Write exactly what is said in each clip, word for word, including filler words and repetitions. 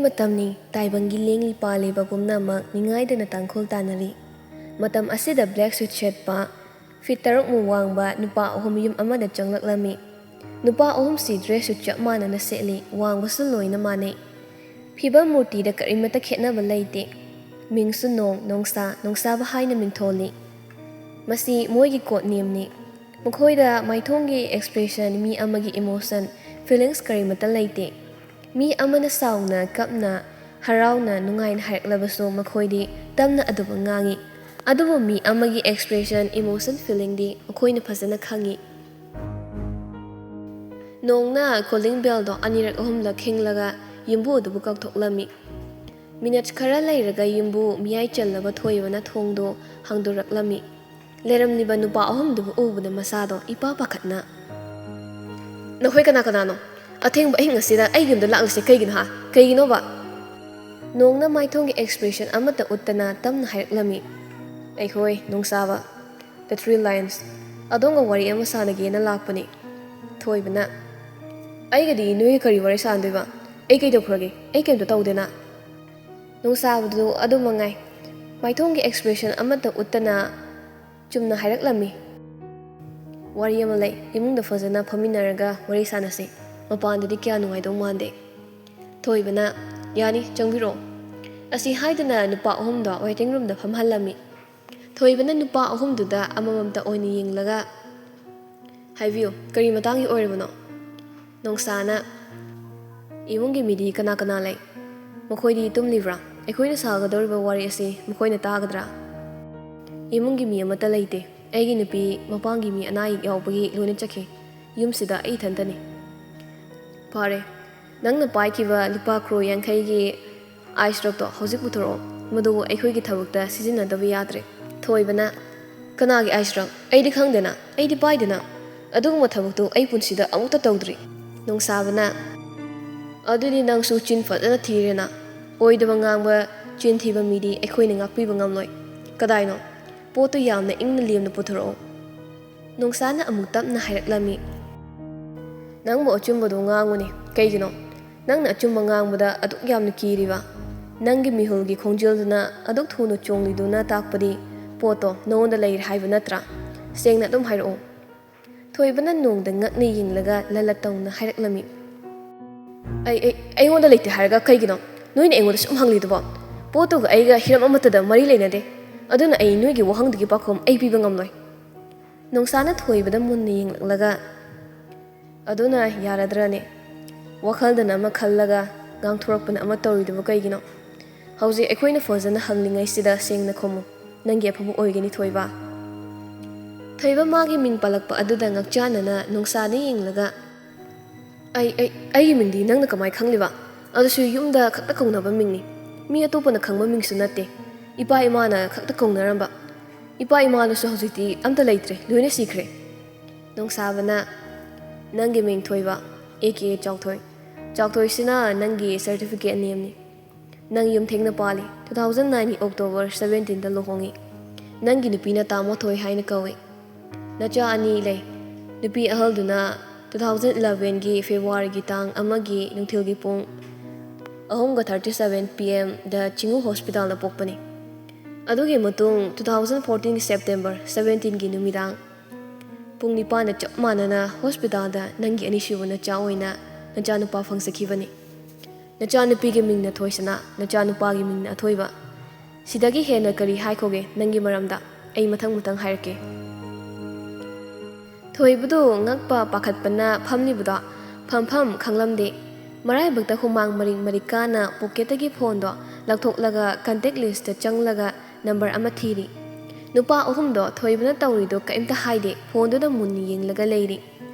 ꯃꯇꯝꯅꯤ꯫ ꯇꯥꯏꯕꯪꯒꯤ ꯂꯦꯡꯂꯤ ꯄꯥꯜꯂꯤꯕ ꯄꯨꯝꯅꯃꯛ ꯅꯤꯡꯉꯥꯏꯗꯅ ꯇꯥꯡꯈꯨꯜ ꯇꯥꯟꯅꯔꯤ꯫ ꯃꯇꯝ ꯑꯁꯤꯗ black suit ꯁꯦꯠꯄ, feet ꯇꯔꯨꯛꯃꯨꯛ ꯋꯥꯡꯕ ꯅꯨꯄꯥ ꯑꯍꯨꯝ ꯌꯨꯝ ꯑꯃꯗ ꯆꯪꯂꯛꯂꯝꯃꯤ꯫ ꯅꯨꯄꯥ ꯑꯍꯨꯝꯁꯤ dress ꯁꯨ ꯆꯞ ꯃꯥꯟꯅꯅ ꯁꯦꯠꯂꯤ, ꯋꯥꯡꯕꯁꯨ ꯂꯣꯏꯅ ꯃꯥꯟꯅꯩ꯫ ꯐꯤꯕꯝ ꯃꯨꯔꯇꯤꯗ ꯀꯔꯤꯃꯠꯇ ꯈꯦꯠꯅꯕ ꯂꯩꯇꯦ꯫ ꯃꯤꯡꯁꯨ ꯅꯣꯡ, ꯅꯣꯡꯁꯥ, ꯅꯣꯡꯁꯥꯕ ꯍꯥꯏꯅ ꯃꯤꯡꯊꯣꯜꯂꯤ꯫ ꯃꯁꯤ ꯃꯣꯏꯒꯤ code name ꯅꯤ꯫ ꯃꯈꯣꯏꯗ ꯃꯥꯏꯊꯣꯡꯒꯤ expression, ꯃꯤ ꯑꯃꯒꯤ emotion, feelings ꯀꯔꯤꯃꯠꯇ ꯂꯩꯇꯦ꯫ ꯃꯤ ꯑꯃꯅ ꯁꯥꯎꯅ, ꯀꯞꯅ, ꯍꯔꯥꯎꯅ, ꯅꯨꯡꯉꯥꯏꯅ ꯍꯥꯏꯔꯛꯂꯕꯁꯨ ꯃꯈꯣꯏꯗꯤ ꯇꯞꯅ ꯑꯗꯨꯃꯛ ꯉꯥꯡꯏ꯫ ꯑꯗꯨꯕꯨ ꯃꯤ ꯑꯃꯒꯤ expression, emotion, feeling ꯗꯤ ꯃꯈꯣꯏꯅ ꯐꯖꯅ ꯈꯪꯏ꯫ ꯅꯣꯡꯅ calling bell ꯗꯣ ꯑꯅꯤꯔꯛ ꯑꯍꯨꯝꯂꯛ ꯈꯤꯡꯂꯒ ꯌꯨꯝꯕꯨ ꯑꯗꯨꯕꯨ ꯀꯧꯊꯣꯛꯂꯝꯃꯤ꯫ Minute ꯈꯔ ꯂꯩꯔꯒ ꯌꯨꯝꯕꯨ ꯃꯤꯌꯥꯏ ꯆꯜꯂꯕ ꯊꯣꯏꯕꯅ ꯊꯣꯡꯗꯣ ꯍꯥꯡꯗꯣꯔꯛꯂꯝꯃꯤ꯫ ꯂꯩꯔꯝꯂꯤꯕ ꯅꯨꯄꯥ ꯑꯍꯨꯝꯗꯨꯕꯨ ꯎꯕꯗ ꯃꯁꯥꯗꯣ ꯏꯄꯥ ꯄꯥꯈꯠꯅ, "ꯅꯈꯣꯏ ꯀꯅꯥ ꯀꯅꯥꯅꯣ? ꯑꯊꯦꯡꯕ ꯑꯍꯤꯡ ꯑꯁꯤꯗ ꯑꯩꯒꯤ ꯌꯨꯝꯗ ꯂꯥꯛꯂꯤꯁꯦ ꯀꯩꯒꯤꯅꯣ ꯍꯥ? ꯀꯩꯒꯤꯅꯣꯕ?" ꯅꯣꯡꯅ ꯃꯥꯏꯊꯣꯡꯒꯤ expression ꯑꯃꯠꯇ ꯎꯠꯇꯅ ꯇꯞꯅ ꯍꯥꯏꯔꯛꯂꯝꯃꯤ, "ꯑꯩꯈꯣꯏ ꯅꯣꯡꯁꯥꯕ, The Three Lions, ꯑꯗꯣꯝꯒ ꯋꯥꯔꯤ ꯑꯃ ꯁꯥꯟꯅꯒꯦꯅ ꯂꯥꯛꯄꯅꯤ꯫" ꯊꯣꯏꯕꯅ, "ꯑꯩꯒꯗꯤ ꯅꯣꯏꯒ ꯀꯔꯤ ꯋꯥꯔꯤ ꯁꯥꯟꯅꯗꯣꯏꯕ? ꯑꯩ ꯀꯩꯗꯧꯈ꯭ꯔꯒꯦ? ꯑꯩ ꯀꯩꯝꯇ ꯇꯧꯗꯦꯅ꯫" ꯅꯣꯡꯁꯥꯕꯗꯨ ꯑꯗꯨ ꯃꯉꯥꯏ꯫ ꯃꯥꯏꯊꯣꯡꯒꯤ expression ꯑꯃꯠꯇ ꯎꯠꯇꯅ ꯆꯨꯝꯅ ꯍꯥꯏꯔꯛꯂꯝꯃꯤ, "ꯋꯥꯔꯤ ꯑꯃ ꯂꯩ, ꯏꯃꯨꯡꯗ ꯐꯖꯅ ꯐꯝꯃꯤꯟꯅꯔꯒ ꯋꯥꯔꯤ ꯁꯥꯟꯅꯁꯤ, ꯃꯄꯥꯟꯗꯗꯤ ꯀꯌꯥ ꯅꯨꯡꯉꯥꯏꯗꯧ ꯃꯥꯟꯗꯦ꯫" ꯊꯣꯏꯕꯅ, "ꯌꯥꯅꯤ, ꯆꯪꯕꯤꯔꯛꯑꯣ꯫" ꯑꯁꯤ ꯍꯥꯏꯗꯨꯅ ꯅꯨꯄꯥ ꯑꯍꯨꯝꯗꯣ waiting room ꯗ ꯐꯝꯍꯜꯂꯝꯃꯤ꯫ ꯊꯣꯏꯕꯅ ꯅꯨꯄꯥ ꯑꯍꯨꯝꯗꯨꯗ ꯑꯃꯃꯝꯇ ꯑꯣꯏꯅ ꯌꯦꯡꯂꯒ, "ꯍꯥꯏꯕꯤꯌꯨ, ꯀꯔꯤ ꯃꯇꯥꯡꯒꯤ ꯑꯣꯏꯔꯕꯅꯣ?" ꯅꯣꯡꯁꯥꯅ, "ꯏꯃꯨꯡꯒꯤ ꯃꯤꯗꯤ ꯀꯅꯥ ꯀꯅꯥ ꯂꯩ? ꯃꯈꯣꯏꯗꯤ ꯇꯨꯝꯂꯤꯕ꯭ꯔꯥ? ꯑꯩꯈꯣꯏꯅ ꯁꯥꯒꯗꯧꯔꯤꯕ ꯋꯥꯔꯤ ꯑꯁꯤ ꯃꯈꯣꯏꯅ ꯇꯥꯒꯗ꯭ꯔꯥ?" "ꯏꯃꯨꯡꯒꯤ ꯃꯤ ꯑꯃꯠꯇ ꯂꯩꯇꯦ꯫ ꯑꯩꯒꯤ ꯅꯨꯄꯤ ꯃꯄꯥꯝꯒꯤ ꯃꯤ ꯑꯅꯥ ꯑꯌꯦꯛ ꯌꯥꯎꯕꯒꯤ ꯂꯣꯏꯅ ꯆꯠꯈꯤ꯫ ꯌꯨꯝꯁꯤꯗ ꯑꯩ ꯏꯊꯟꯇꯅꯤ꯫" "ꯐꯔꯦ, ꯅꯪꯅ ꯄꯥꯏꯈꯤꯕ ꯂꯨꯄꯥ crore ꯌꯥꯡꯈꯩꯒꯤ ice truck ꯇꯣ ꯍꯧꯖꯤꯛ ꯄꯨꯊꯣꯔꯛꯑꯣ꯫ ꯃꯗꯨ ꯑꯩꯈꯣꯏꯒꯤ ꯊꯕꯛꯇ ꯁꯤꯖꯤꯟꯅꯗꯕ ꯌꯥꯗ꯭ꯔꯦ꯫" ꯊꯣꯏꯕꯅ, "ꯀꯅꯥꯒꯤ ice truck? ꯑꯩꯗꯤ ꯈꯪꯗꯦꯅ, ꯑꯩꯗꯤ ꯄꯥꯏꯗꯦꯅ꯫ ꯑꯗꯨꯒꯨꯝꯕ ꯊꯕꯛꯇꯨ ꯑꯩ ꯄꯨꯟꯁꯤꯗ ꯑꯃꯨꯛꯇ ꯇꯧꯗ꯭ꯔꯤ꯫" ꯅꯣꯡꯁꯥꯕꯅ, "ꯑꯗꯨꯗꯤ ꯅꯪꯁꯨ ꯆꯤꯟ ꯐꯖꯅ ꯊꯤꯔꯦꯅ꯫ ꯑꯣꯏꯗꯕ ꯉꯥꯡꯕ, ꯆꯤꯟ ꯊꯤꯕ ꯃꯤꯗꯤ ꯑꯩꯈꯣꯏꯅ ꯉꯥꯛꯄꯤꯕ ꯉꯝꯂꯣꯏ꯫ ꯀꯗꯥꯏꯅꯣ? ꯄꯣꯠꯇꯨ ꯌꯥꯝꯅ ꯏꯪꯅ ꯂꯦꯝꯅ ꯄꯨꯊꯣꯔꯛꯑꯣ꯫" ꯅꯣꯡꯁꯥꯅ ꯑꯃꯨꯛ ꯇꯞꯅ ꯍꯥꯏꯔꯛꯂꯝꯃꯤ, "ꯅꯪꯕꯨ ꯑꯆꯨꯝꯕꯗꯨ ꯉꯥꯡꯉꯨꯅꯦ꯫ ꯀꯩꯒꯤꯅꯣ? ꯅꯪꯅ ꯑꯆꯨꯝꯕ ꯉꯥꯡꯕꯗ ꯑꯗꯨꯛ ꯌꯥꯝꯅ ꯀꯤꯔꯤꯕ? ꯅꯪꯒꯤ ꯃꯤꯍꯨꯜꯒꯤ ꯈꯣꯡꯖꯦꯜꯗꯨꯅ ꯑꯗꯨꯛ ꯊꯨꯅ ꯆꯣꯡꯂꯤꯗꯨꯅ ꯇꯥꯛꯄꯗꯤ ꯄꯣꯠꯇꯣ ꯅꯉꯣꯟꯗ ꯂꯩꯔꯦ ꯍꯥꯏꯕ ꯅꯠꯇ꯭ꯔꯥ? ꯁꯦꯡꯅ ꯑꯗꯨꯝ ꯍꯥꯏꯔꯛꯑꯣ꯫ ꯊꯣꯏꯕꯅ ꯅꯣꯡꯗ ꯉꯛꯅ ꯌꯦꯡꯂꯒ ꯂꯂꯠ ꯇꯧꯅ ꯍꯥꯏꯔꯛꯂꯝꯃꯤ꯫ "ꯑꯩ, ꯑꯩ, ꯑꯩꯉꯣꯟꯗ ꯂꯩꯇꯦ ꯍꯥꯏꯔꯒ ꯀꯩꯒꯤꯅꯣ ꯅꯣꯏꯅ ꯑꯩꯉꯣꯟꯗ ꯁꯨꯝ ꯍꯪꯂꯤꯗꯨꯕꯣ? ꯄꯣꯠꯇꯨꯒ ꯑꯩꯒ ꯍꯤꯔꯝ ꯑꯃꯠꯇꯗ ꯃꯔꯤ ꯂꯩꯅꯗꯦ꯫ ꯑꯗꯨꯅ ꯑꯩ ꯅꯣꯏꯒꯤ ꯋꯥꯍꯪꯗꯨꯒꯤ ꯄꯥꯎꯈꯨꯝ ꯑꯩ ꯄꯤꯕ ꯉꯝꯂꯣꯏ꯫" ꯅꯣꯡꯁꯥꯅ ꯊꯣꯏꯕꯗ ꯃꯨꯟꯅ ꯌꯦꯡꯂꯛꯂꯒ, "ꯑꯗꯨꯅ ꯌꯥꯔꯗ꯭ꯔꯅꯦ?" ꯋꯥꯈꯜꯗꯅ ꯑꯃ ꯈꯜꯂꯒ ꯉꯥꯡꯊꯣꯔꯛꯄꯅ ꯑꯃ ꯇꯧꯔꯤꯗꯨꯕꯨ ꯀꯩꯒꯤꯅꯣ? "ꯍꯧꯖꯤꯛ ꯑꯩꯈꯣꯏꯅ ꯐꯖꯅ ꯍꯪꯂꯤꯉꯩꯁꯤꯗ ꯁꯦꯡꯅ ꯈꯨꯝꯃꯨ꯫ ꯅꯪꯒꯤ ꯑꯐꯕ ꯑꯣꯏꯒꯅꯤ, ꯊꯣꯏꯕ꯫" ꯊꯣꯏꯕ ꯃꯥꯒꯤ ꯃꯤꯡ ꯄꯜꯂꯛꯄ ꯑꯗꯨꯗ ꯉꯛꯆꯥꯟꯅꯅ ꯅꯣꯡꯁꯥꯗ ꯌꯦꯡꯂꯒ, "ꯑꯩ, ꯑꯩ, ꯑꯩꯒꯤ ꯃꯤꯡꯗꯤ ꯅꯪꯅ ꯀꯃꯥꯏ ꯈꯪꯂꯤꯕ? ꯑꯗꯨꯁꯨ ꯌꯨꯝꯗ ꯈꯛꯇ ꯀꯧꯅꯕ ꯃꯤꯡꯅꯤ꯫ ꯃꯤ ꯑꯇꯣꯞꯄꯅ ꯈꯪꯕ ꯃꯤꯡꯁꯨ ꯅꯠꯇꯦ꯫ ꯏꯄꯥ ꯏꯃꯥꯅ ꯈꯛꯇ ꯀꯧꯅꯔꯝꯕ꯫ ꯏꯄꯥ ꯏꯃꯥꯗꯨꯁꯨ ꯍꯧꯖꯤꯛꯇꯤ ꯑꯝꯇ ꯂꯩꯇ꯭ꯔꯦ, ꯂꯣꯏꯅ ꯁꯤꯈ꯭ꯔꯦ꯫" ꯅꯣꯡꯁꯥꯕꯅ, "ꯅꯪꯒꯤ ꯃꯤꯡ ꯊꯣꯏꯕ, ꯑꯦ ꯀꯦ ꯆꯥꯎꯊꯣꯏ꯫ ꯆꯥꯎꯊꯣꯏꯁꯤꯅ ꯅꯪꯒꯤ ꯁꯔꯇꯤꯐꯤꯀꯦꯠ ꯅꯦꯝꯅꯤ꯫ ꯅꯪ ꯌꯨꯝ ꯊꯦꯡꯅ ꯄꯥꯜꯂꯤ꯫ Two thousand nineꯒꯤ October seventeenꯗ ꯂꯨꯍꯣꯡꯉꯤ꯫ ꯅꯪꯒꯤ ꯅꯨꯄꯤꯅ ꯇꯥꯃꯣ ꯊꯣꯏ ꯍꯥꯏꯅ ꯀꯧꯏ꯫ ꯅꯆꯥ ꯑꯅꯤ ꯂꯩ꯫ ꯅꯨꯄꯤ ꯑꯍꯜꯗꯨꯅ two thousand elevenꯒꯤ Februaryꯒꯤ ꯇꯥꯡ ꯑꯃꯒꯤ ꯅꯨꯡꯊꯤꯜꯒꯤ ꯄꯨꯡ ꯑꯍꯨꯝꯒ thirty seven P Mꯗ ꯆꯤꯡꯉꯨ ꯍꯣꯁꯄꯤꯇꯥꯜꯗ ꯄꯣꯛꯄꯅꯤ꯫ ꯑꯗꯨꯒꯤ ꯃꯇꯨꯡ two thousand fourteenꯒꯤ September seventeenꯒꯤ ꯅꯨꯃꯤꯗꯥꯡ ꯄꯨꯡ ꯅꯤꯄꯥꯟꯗ ꯆꯞ ꯃꯥꯟꯅꯅ ꯍꯣꯁꯄꯤꯇꯥꯜꯗ ꯅꯪꯒꯤ ꯑꯅꯤꯁꯨꯕ ꯅꯆꯥ ꯑꯣꯏꯅ ꯅꯆꯥꯅꯨꯄꯥ ꯐꯪꯖꯈꯤꯕꯅꯤ꯫ ꯅꯆꯥꯅꯨꯄꯤꯒꯤ ꯃꯤꯡꯅ ꯊꯣꯏꯁꯅꯥ, ꯅꯆꯥꯅꯨꯄꯥꯒꯤ ꯃꯤꯡꯅ ꯑꯊꯣꯏꯕ꯫ ꯁꯤꯗꯒꯤ ꯍꯦꯟꯅ ꯀꯔꯤ ꯍꯥꯏꯈꯣꯒꯦ ꯅꯪꯒꯤ ꯃꯔꯝꯗ? ꯑꯩ ꯃꯊꯪ ꯃꯊꯪ ꯍꯥꯏꯔꯛꯀꯦ꯫" ꯊꯣꯏꯕꯗꯨ ꯉꯛꯄ ꯄꯥꯈꯠꯄꯅ ꯐꯝꯂꯤꯕꯗꯣ ꯐꯝꯐꯝ ꯈꯪꯂꯝꯗꯦ꯫ ꯃꯔꯥꯏꯕꯛꯇ ꯍꯨꯃꯥꯡ ꯃꯔꯤꯛ ꯃꯔꯤꯛ ꯀꯥꯅ ꯄꯣꯀꯦꯠꯇꯒꯤ ꯐꯣꯟꯗꯣ ꯂꯧꯊꯣꯛꯂꯒ contact listꯇ ꯆꯪꯂꯒ number ꯑꯃ ꯊꯤꯔꯤ꯫ ꯅꯨꯄꯥ ꯑꯍꯨꯝꯗꯣ ꯊꯣꯏꯕꯅ ꯇꯧꯔꯤꯗꯣ ꯀꯔꯤꯝꯇ ꯍꯥꯏꯗꯦ, ꯐꯣꯟꯗꯨꯗ ꯃꯨꯟꯅ ꯌꯦꯡꯂꯒ ꯂꯩꯔꯤ꯫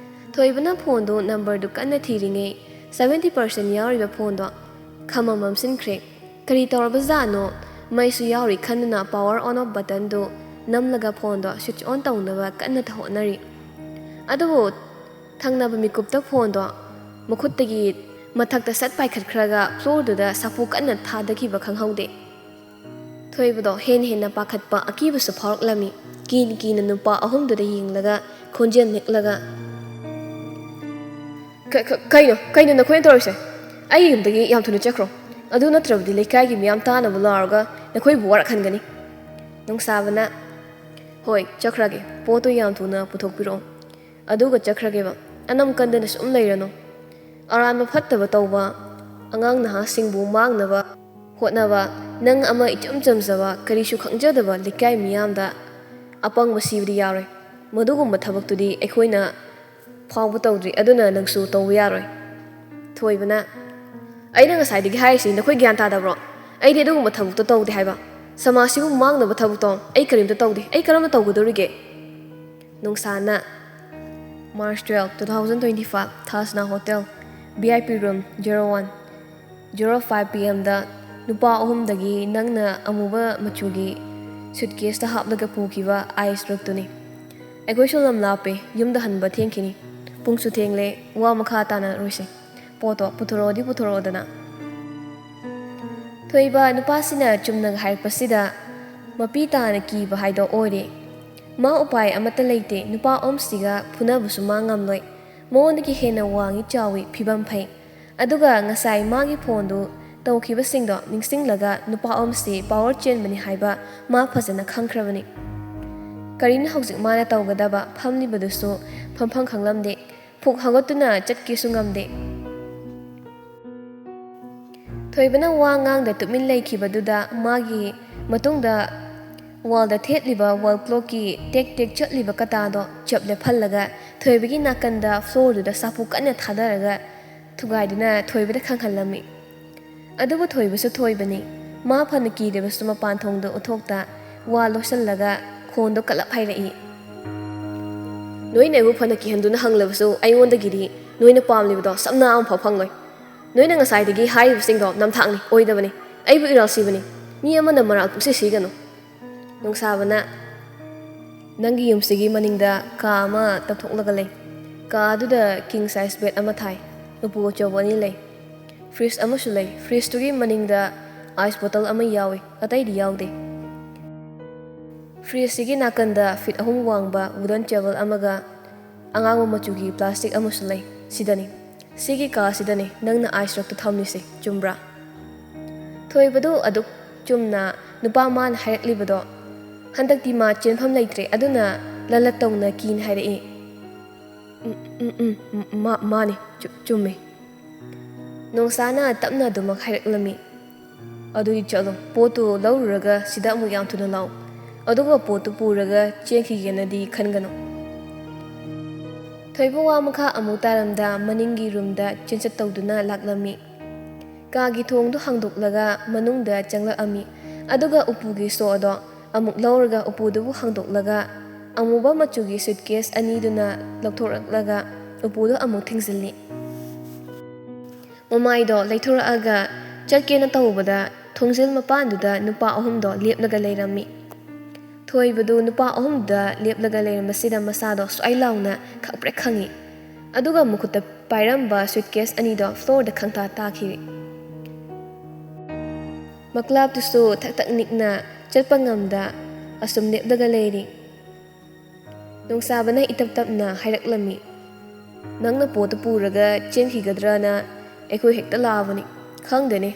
ꯊꯣꯏꯕꯅ ꯐꯣꯟꯗꯨ numberꯗꯨ ꯀꯟꯅ ꯊꯤꯔꯤꯉꯩ seventy percent ꯌꯥꯎꯔꯤꯕ ꯐꯣꯟꯗꯣ ꯈꯝꯃꯝ ꯃꯝꯁꯤꯟꯈ꯭ꯔꯦ꯫ ꯀꯔꯤ ꯇꯧꯔꯕꯖꯥꯠꯅꯣ? ꯃꯩꯁꯨ ꯌꯥꯎꯔꯤ ꯈꯟꯗꯨꯅ power on off buttonꯗꯨ ꯅꯝꯂꯒ ꯐꯣꯟꯗꯣ switch on ꯇꯧꯅꯕ ꯀꯟꯅ ꯍꯣꯠꯅꯔꯤ꯫ ꯑꯗꯨꯕꯨ ꯊꯪꯅꯕ ꯃꯤꯀꯨꯞꯇ ꯐꯣꯟꯗꯣ ꯃꯈꯨꯠꯇꯒꯤ ꯃꯊꯛꯇ ꯁꯠ ꯄꯥꯏꯈꯠꯈ꯭ꯔꯒ floorꯗꯨꯗ ꯁꯥꯐꯨ ꯀꯟꯅ ꯊꯥꯗꯈꯤꯕ ꯈꯪꯍꯧꯗꯦ꯫ ꯊꯣꯏꯕꯗꯣ ꯍꯦꯟꯅ ꯍꯦꯟꯅ ꯄꯥꯈꯠꯄ ꯑꯀꯤꯕꯁꯨ ꯐꯥꯎꯔꯛꯂꯝꯃꯤ꯫ ꯀꯤꯅ ꯀꯤꯅ ꯅꯨꯄꯥ ꯑꯍꯨꯝꯗꯨꯗ ꯌꯦꯡꯂꯒ ꯈꯣꯟꯖꯦꯜ ꯅꯦꯛꯂꯒ, "ꯀ-, ꯀ-, ꯀꯩꯅꯣ? ꯀꯩꯅꯣ ꯅꯈꯣꯏꯅ ꯇꯧꯔꯤꯁꯦ? ꯑꯩ ꯌꯨꯝꯗꯒꯤ ꯌꯥꯝ ꯊꯨꯅ ꯆꯠꯈ꯭ꯔꯣ꯫ ꯑꯗꯨ ꯅꯠꯇ꯭ꯔꯕꯗꯤ ꯂꯩꯀꯥꯏꯒꯤ ꯃꯤꯌꯥꯝ ꯇꯥꯅꯕ ꯂꯥꯎꯔꯒ ꯅꯈꯣꯏꯕꯨ ꯋꯥꯔꯛꯍꯟꯒꯅꯤ꯫ ꯅꯨꯡꯁꯥꯕꯅ, "ꯍꯣꯏ, ꯆꯠꯈ꯭ꯔꯒꯦ꯫ ꯄꯣꯠꯇꯨ ꯌꯥꯝ ꯊꯨꯅ ꯄꯨꯊꯣꯛꯄꯤꯔꯛꯑꯣ꯫ ꯑꯗꯨꯒ ꯆꯠꯈ꯭ꯔꯒꯦꯕ꯫ ꯑꯅꯝ ꯀꯟꯗꯅ ꯁꯨꯝ ꯂꯩꯔꯅꯨ꯫ ꯑꯔꯥꯟꯕ ꯐꯠꯇꯕ ꯇꯧꯕ, ꯑꯉꯥꯡ ꯅꯍꯥꯁꯤꯡꯕꯨ ꯃꯥꯡꯅꯕ ꯍꯣꯠꯅꯕ, ꯅꯪ ꯑꯃ ꯏꯆꯝ ꯆꯝꯖꯕ, ꯀꯔꯤꯁꯨ ꯈꯪꯖꯗꯕ ꯂꯩꯀꯥꯏ ꯃꯤꯌꯥꯝꯗ ꯑꯄꯪꯕ ꯁꯤꯕꯗꯤ ꯌꯥꯔꯣꯏ꯫ ꯃꯗꯨꯒꯨꯝꯕ ꯊꯕꯛꯇꯨꯗꯤ ꯑꯩꯈꯣꯏꯅ ꯐꯥꯎꯕ ꯇꯧꯗ꯭ꯔꯤ, ꯑꯗꯨꯅ ꯅꯪꯁꯨ ꯇꯧꯕ ꯌꯥꯔꯣꯏ꯫" ꯊꯣꯏꯕꯅ, "ꯑꯩꯅ ꯉꯁꯥꯏꯗꯒꯤ ꯍꯥꯏꯔꯤꯁꯤ ꯅꯈꯣꯏ ꯒ꯭ꯌꯥꯟ ꯇꯥꯗꯕ꯭ꯔꯣ? ꯑꯩꯗꯤ ꯑꯗꯨꯒꯨꯝꯕ ꯊꯕꯛꯇꯣ ꯇꯧꯗꯦ ꯍꯥꯏꯕ꯫ ꯁꯃꯥꯖꯁꯤꯕꯨ ꯃꯥꯡꯅꯕ ꯊꯕꯛꯇꯣ ꯑꯩ ꯀꯔꯤꯝꯇ ꯇꯧꯗꯦ꯫ ꯑꯩ ꯀꯔꯝꯅ ꯇꯧꯒꯗꯧꯔꯤꯒꯦ?" ꯅꯨꯡꯁꯥꯅ, "March twelve, two thousand twenty five, Thasna Hotel, V I P room zero one, zero five P M ꯗ ꯅꯨꯄꯥ ꯑꯍꯨꯝꯗꯒꯤ ꯅꯪꯅ ꯑꯃꯨꯕ ꯃꯆꯨꯒꯤ suitcase ꯇ ꯍꯥꯞꯂꯒ ꯄꯨꯈꯤꯕ ice ꯇꯔꯨꯛꯇꯨꯅꯤ꯫ ꯑꯩꯈꯣꯏꯁꯨ ꯂꯝ ꯂꯥꯞꯄꯦ, ꯌꯨꯝꯗ ꯍꯟꯕ ꯊꯦꯡꯈꯤꯅꯤ꯫ ꯄꯨꯡꯁꯨ ꯊꯦꯡꯂꯦ, ꯋꯥ ꯃꯈꯥ ꯇꯥꯅꯔꯣꯏꯁꯦ꯫ ꯄꯣꯠꯇꯣ ꯄꯨꯊꯣꯔꯛꯑꯣꯗꯤ ꯄꯨꯊꯣꯔꯛꯑꯣꯗꯅ꯫" ꯊꯣꯏꯕ ꯅꯨꯄꯥꯁꯤꯅ ꯆꯨꯝꯅꯒ ꯍꯥꯏꯔꯛꯄꯁꯤꯗ ꯃꯄꯤ ꯇꯥꯅ ꯀꯤꯕ ꯍꯥꯏꯗꯣ ꯑꯣꯏꯔꯦ꯫ ꯃꯥ ꯎꯄꯥꯏ ꯑꯃꯠꯇ ꯂꯩꯇꯦ꯫ ꯅꯨꯄꯥ ꯑꯍꯨꯝꯁꯤꯒ ꯐꯨꯅꯕꯁꯨ ꯃꯥ ꯉꯝꯂꯣꯏ꯫ ꯃꯉꯣꯟꯗꯒꯤ ꯍꯦꯟꯅ ꯋꯥꯡꯉꯤ, ꯆꯥꯎꯏ, ꯐꯤꯕꯝ ꯐꯩ꯫ ꯑꯗꯨꯒ ꯉꯁꯥꯏ ꯃꯥꯒꯤ ꯐꯣꯟꯗꯨ ꯇꯧꯈꯤꯕꯁꯤꯡꯗꯣ ꯅꯤꯡꯁꯤꯡꯂꯒ ꯅꯨꯄꯥ ꯑꯍꯨꯝꯁꯤ power ꯆꯦꯟꯕꯅꯤ ꯍꯥꯏꯕ ꯃꯥ ꯐꯖꯅ ꯈꯪꯈ꯭ꯔꯕꯅꯤ꯫ ꯀꯔꯤꯅꯣ ꯍꯧꯖꯤꯛ ꯃꯥꯅ ꯇꯧꯒꯗꯕ? ꯐꯝꯂꯤꯕꯗꯨꯁꯨ ꯐꯝꯐꯝ ꯈꯪꯂꯝꯗꯦ꯫ ꯐꯨꯛ ꯍꯧꯒꯠꯇꯨꯅ ꯆꯠꯀꯦꯁꯨ ꯉꯝꯗꯦ꯫ ꯊꯣꯏꯕꯅ ꯋꯥ ꯉꯥꯡꯗ ꯇꯨꯃꯤꯟ ꯂꯩꯈꯤꯕꯗꯨꯗ ꯃꯥꯒꯤ ꯃꯇꯨꯡꯗ wall ꯗ ꯊꯦꯠꯂꯤꯕ wall clock ꯀꯤ ꯇꯦꯛ ꯇꯦꯛ ꯆꯠꯂꯤꯕ ꯀꯇꯥꯗꯣ ꯆꯞ ꯂꯦꯞꯍꯜꯂꯒ ꯊꯣꯏꯕꯒꯤ ꯅꯥꯀꯟꯗ floor ꯗꯨꯗ ꯁꯥꯐꯨ ꯀꯟꯅ ꯊꯥꯗꯔꯒ ꯊꯨꯒꯥꯏꯗꯨꯅ ꯊꯣꯏꯕꯗ ꯈꯪꯍꯜꯂꯝꯃꯤ꯫ ꯑꯗꯨꯕꯨ ꯊꯣꯏꯕꯁꯨ ꯊꯣꯏꯕꯅꯤ꯫ ꯃꯥ ꯐꯅ ꯀꯤꯔꯕꯁꯨ ꯃꯄꯥꯟ ꯊꯣꯡꯗ ꯎꯠꯊꯣꯛꯇ ꯋꯥ ꯂꯣꯠꯁꯤꯜꯂꯒ ꯈꯣꯟꯗꯣ ꯀꯜꯂꯞ ꯍꯥꯏꯔꯛꯏ꯫ "ꯅꯣꯏꯅ ꯑꯩꯕꯨ ꯐꯅ ꯀꯤꯍꯟꯗꯨꯅ ꯍꯪꯂꯕꯁꯨ ꯑꯩꯉꯣꯟꯗꯒꯤꯗꯤ ꯅꯣꯏꯅ ꯄꯥꯝꯂꯤꯕꯗꯣ ꯁꯝꯅ ꯑꯃꯐꯥꯎ ꯐꯪꯂꯣꯏ꯫ ꯅꯣꯏꯅ ꯉꯁꯥꯏꯗꯒꯤ ꯍꯥꯏꯔꯤꯕꯁꯤꯡꯗꯣ ꯅꯝꯊꯥꯛꯅꯤ, ꯑꯣꯏꯗꯕꯅꯤ꯫ ꯑꯩꯕꯨ ꯏꯔꯥꯜ ꯁꯤꯕꯅꯤ꯫ ꯃꯤ ꯑꯃꯅ ꯃꯔꯥꯜ ꯄꯨꯡꯁꯤ ꯁꯤꯒꯅꯨ꯫" ꯅꯨꯡꯁꯥꯕꯅ, "ꯅꯪꯒꯤ ꯌꯨꯝꯁꯤꯒꯤ ꯃꯅꯤꯡꯗ ꯀꯥ ꯑꯃ ꯇꯞꯊꯣꯛꯂꯒ ꯂꯩ꯫ ꯀꯥ ꯑꯗꯨꯗ king size bed ꯑꯃ ꯊꯥꯏ꯫ ꯎꯄꯨ ꯑꯆꯧꯕ ꯑꯅꯤ ꯂꯩ꯫ Fridge ꯑꯃꯁꯨ ꯂꯩ꯫ Fridge ꯇꯨꯒꯤ ꯃꯅꯤꯡꯗ ice bottle ꯑꯃ ꯌꯥꯎꯏ, ꯑꯇꯩꯗꯤ ꯌꯥꯎꯗꯦ꯫ Fridge ꯁꯤꯒꯤ ꯅꯥꯀꯟꯗ feet ꯑꯍꯨꯝ ꯋꯥꯡꯕ wooden table ꯑꯃꯒ ꯑꯉꯥꯡꯕ ꯃꯆꯨꯒꯤ plastic ꯑꯃꯁꯨ ꯂꯩ꯫ ꯁꯤꯗꯅꯤ꯫ "ꯁꯤꯒꯤ ꯀꯥꯁꯤꯗꯅꯦ ꯅꯪꯅ ꯑꯥꯏꯁ ꯔꯛꯇ ꯊꯝꯂꯤꯁꯦ, ꯆꯨꯝꯕ꯭ꯔꯥ?" ꯊꯣꯏꯕꯗꯨ ꯑꯗꯨꯛ ꯆꯨꯝꯅ ꯅꯨꯄꯥ ꯃꯥꯅ ꯍꯥꯏꯔꯛꯂꯤꯕꯗꯣ ꯍꯟꯗꯛꯇꯤ ꯃꯥ ꯆꯦꯟꯐꯝ ꯂꯩꯇ꯭ꯔꯦ, ꯑꯗꯨꯅ ꯂꯂꯠ ꯇꯧꯅ ꯀꯤꯅ ꯍꯥꯏꯔꯛꯏ꯫ "ꯎꯝ, ꯎꯝ, ꯎꯝ, ꯎꯝ, ꯃꯥ-, ꯃꯥꯅꯤ, ꯆꯨ-, ꯆꯨꯝꯃꯤ꯫" ꯅꯣꯡꯁꯥꯅ ꯇꯞꯅ ꯑꯗꯨꯃꯛ ꯍꯥꯏꯔꯛꯂꯝꯃꯤ꯫ "ꯑꯗꯨꯗꯤ ꯆꯠꯂꯣ, ꯄꯣꯠꯇꯨ ꯂꯧꯔꯨꯔꯒ ꯁꯤꯗ ꯑꯃꯨꯛ ꯌꯥꯝ ꯊꯨꯅ ꯂꯥꯛꯎ꯫ ꯑꯗꯨꯒ ꯄꯣꯠꯇꯨ ꯄꯨꯔꯒ ꯆꯦꯟꯈꯤꯒꯦꯅꯗꯤ ꯈꯟꯒꯅꯨ꯫" ꯊꯣꯏꯕ ꯋꯥ ꯃꯈꯥ ꯑꯃꯨꯛ ꯇꯥꯔꯝꯗ ꯃꯅꯤꯡꯒꯤ ꯔꯨꯝꯗ ꯆꯦꯟꯆꯠ ꯇꯧꯗꯨꯅ ꯂꯥꯛꯂꯝꯃꯤ꯫ ꯀꯥꯒꯤ ꯊꯣꯡꯗꯨ ꯍꯥꯡꯗꯣꯛꯂꯒ ꯃꯅꯨꯡꯗ ꯆꯪꯂꯛꯑꯝꯃꯤ꯫ ꯑꯗꯨꯒ ꯎꯄꯨꯒꯤ ꯁꯣ ꯑꯗꯣ ꯑꯃꯨꯛ ꯂꯧꯔꯒ ꯎꯄꯨꯗꯨꯕꯨ ꯍꯥꯡꯗꯣꯛꯂꯒ ꯑꯃꯨꯕ ꯃꯆꯨꯒꯤ ꯁꯨꯠꯀꯦꯁ ꯑꯅꯤꯗꯨꯅ ꯂꯧꯊꯣꯔꯛꯂꯒ ꯎꯄꯨꯗꯨ ꯑꯃꯨꯛ ꯊꯤꯡꯖꯤꯜꯂꯤ꯫ ꯃꯃꯥꯏꯗꯣ ꯂꯩꯊꯣꯔꯛꯑꯒ ꯆꯠꯀꯦꯅ ꯇꯧꯕꯗ ꯊꯣꯡꯖꯤꯜ ꯃꯄꯥꯟꯗꯨꯗ ꯅꯨꯄꯥ ꯑꯍꯨꯝꯗꯣ ꯂꯦꯞꯂꯒ ꯂꯩꯔꯝꯃꯤ꯫ ꯊꯣꯏꯕꯗꯨ ꯅꯨꯄꯥ ꯑꯍꯨꯝꯗ ꯂꯦꯞꯂꯒ ꯂꯩꯔꯝꯕꯁꯤꯗ ꯃꯁꯥꯗꯣ ꯁ꯭ꯋꯥꯏ ꯂꯥꯎꯅ ꯈꯪꯄ꯭ꯔꯦꯛ ꯈꯪꯉꯤ꯫ ꯑꯗꯨꯒ ꯃꯈꯨꯠꯇ ꯄꯥꯏꯔꯝꯕ ꯁꯨꯠꯀꯦꯁ ꯑꯅꯤꯗꯣ ꯐ꯭ꯂꯣꯔꯗ ꯈꯪꯇꯥ ꯇꯥꯈꯤꯔꯤ꯫ ꯃꯀ꯭ꯂꯥꯞꯇꯨꯁꯨ ꯊꯛ ꯊꯛ ꯅꯤꯛꯅ ꯆꯠꯄ ꯉꯝꯗ ꯑꯁꯨꯝ ꯂꯦꯞꯂꯒ ꯂꯩꯔꯤ꯫ ꯅꯣꯡꯁꯥꯕꯅ ꯏꯇꯞ ꯇꯞꯅ ꯍꯥꯏꯔꯛꯂꯝꯃꯤ, "ꯅꯪꯅ ꯄꯣꯠꯇꯨ ꯄꯨꯔꯒ ꯆꯦꯟꯈꯤꯒꯗ꯭ꯔꯅ ꯑꯩꯈꯣꯏ ꯍꯦꯛꯇ ꯂꯥꯛꯑꯕꯅꯤ꯫ ꯈꯪꯗꯦꯅꯦ,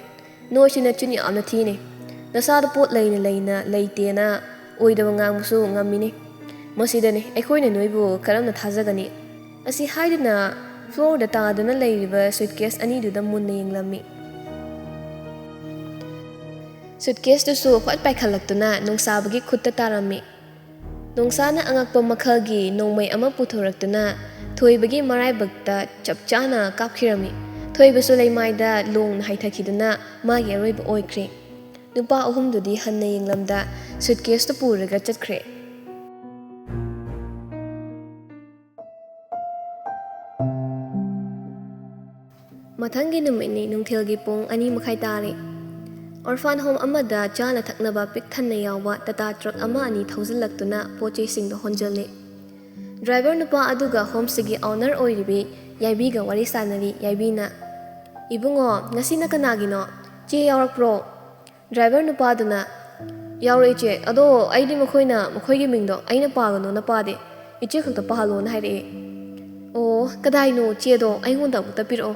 ꯅꯣꯏꯁꯤ ꯅꯆꯤꯟ ꯌꯥꯝꯅ ꯊꯤꯅꯦ꯫ ꯅꯁꯥꯗ ꯄꯣꯠ ꯂꯩꯅ ꯂꯩꯅ ꯂꯩꯇꯦꯅ ꯑꯣꯏꯗꯕ ꯉꯥꯡꯕꯁꯨ ꯉꯝꯃꯤꯅꯦ꯫ ꯃꯁꯤꯗꯅꯦ ꯑꯩꯈꯣꯏꯅ ꯅꯣꯏꯕꯨ ꯀꯔꯝꯅ ꯊꯥꯖꯒꯅꯤ?" ꯑꯁꯤ ꯍꯥꯏꯗꯨꯅ ꯐ꯭ꯂꯣꯔꯗ ꯇꯥꯗꯨꯅ ꯂꯩꯔꯤꯕ ꯁꯨꯠꯀꯦꯁ ꯑꯅꯤꯗꯨꯗ ꯃꯨꯟꯅ ꯌꯦꯡꯂꯝꯃꯤ꯫ ꯁꯨꯠꯀꯦꯁꯇꯨꯁꯨ ꯐꯠ ꯄꯥꯏꯈꯠꯂꯛꯇꯨꯅ ꯅꯣꯡꯁꯥꯕꯒꯤ ꯈꯨꯠꯇ ꯇꯥꯔꯝꯃꯤ꯫ ꯅꯣꯡꯁꯥꯅ ꯑꯉꯛꯄ ꯃꯈꯜꯒꯤ ꯅꯣꯡꯃꯩ ꯑꯃ ꯄꯨꯊꯣꯔꯛꯇꯨꯅ ꯊꯣꯏꯕꯒꯤ ꯃꯔꯥꯏꯕꯛꯇ ꯆꯞ ꯆꯥꯅ ꯀꯥꯞꯈꯤꯔꯝꯃꯤ꯫ ꯊꯣꯏꯕꯁꯨ ꯂꯩꯃꯥꯏꯗ ꯂꯣꯡꯅ ꯍꯥꯏꯊꯈꯤꯗꯨꯅ ꯃꯥꯒꯤ ꯑꯔꯣꯏꯕ ꯑꯣꯏꯈ꯭ꯔꯦ꯫ ꯅꯨꯄꯥ ꯑꯍꯨꯝꯗꯨꯗꯤ ꯍꯟꯅ ꯌꯦꯡꯂꯝꯗ ꯁꯨꯠꯀꯦꯁꯇꯨ ꯄꯨꯔꯒ ꯆꯠꯈ꯭ꯔꯦ꯫ ꯃꯊꯪꯒꯤ ꯅꯨꯃꯤꯠꯅꯤ, ꯅꯨꯡꯊꯤꯜꯒꯤ ꯄꯨꯡ ꯑꯅꯤ ꯃꯈꯥꯏ ꯇꯥꯔꯦ꯫ ꯑꯣꯔꯐꯥꯟ ꯍꯣꯝ ꯑꯃꯗ ꯆꯥꯅ ꯊꯛꯅꯕ ꯄꯤꯛ ꯊꯟꯅ ꯌꯥꯎꯕ ꯇꯥꯇꯥ ꯇ꯭ꯔꯛ ꯑꯃ ꯑꯅꯤ ꯊꯧꯖꯤꯜꯂꯛꯇꯨꯅ ꯄꯣꯠ ꯆꯩꯁꯤꯡꯗꯣ ꯍꯣꯟꯖꯤꯜꯂꯤ꯫ ꯗ꯭ꯔꯥꯏꯚꯔ ꯅꯨꯄꯥ ꯑꯗꯨꯒ ꯍꯣꯝꯁꯤꯒꯤ ꯑꯣꯅꯔ ꯑꯣꯏꯔꯤꯕꯤ ꯌꯥꯏꯕꯤꯒ ꯋꯥꯔꯤ ꯁꯥꯟꯅꯔꯤ꯫ ꯌꯥꯏꯕꯤꯅ, "ꯏꯕꯨꯡꯉꯣ, ꯉꯁꯤꯅ ꯀꯅꯥꯒꯤꯅꯣ? ꯆꯦ ꯌꯥꯎꯔꯛꯄ꯭ꯔꯣ?" ꯗ꯭ꯔꯥꯏꯚꯔ ꯅꯨꯄꯥꯗꯨꯅ, "ꯌꯥꯎꯔꯛꯑꯦ ꯏꯆꯦ, ꯑꯗꯣ ꯑꯩꯗꯤ ꯃꯈꯣꯏꯅ ꯃꯈꯣꯏꯒꯤ ꯃꯤꯡꯗꯣ ꯑꯩꯅ ꯄꯥꯒꯅꯣꯅ ꯄꯥꯗꯦ, ꯏꯆꯦ ꯈꯛꯇ ꯄꯥꯍꯜꯂꯣꯅ ꯍꯥꯏꯔꯛꯑꯦ꯫" "ꯑꯣ, ꯀꯗꯥꯏꯅꯣ? ꯆꯦꯗꯣ ꯑꯩꯉꯣꯟꯗ ꯑꯃꯨꯛꯇ ꯄꯤꯔꯛꯑꯣ꯫"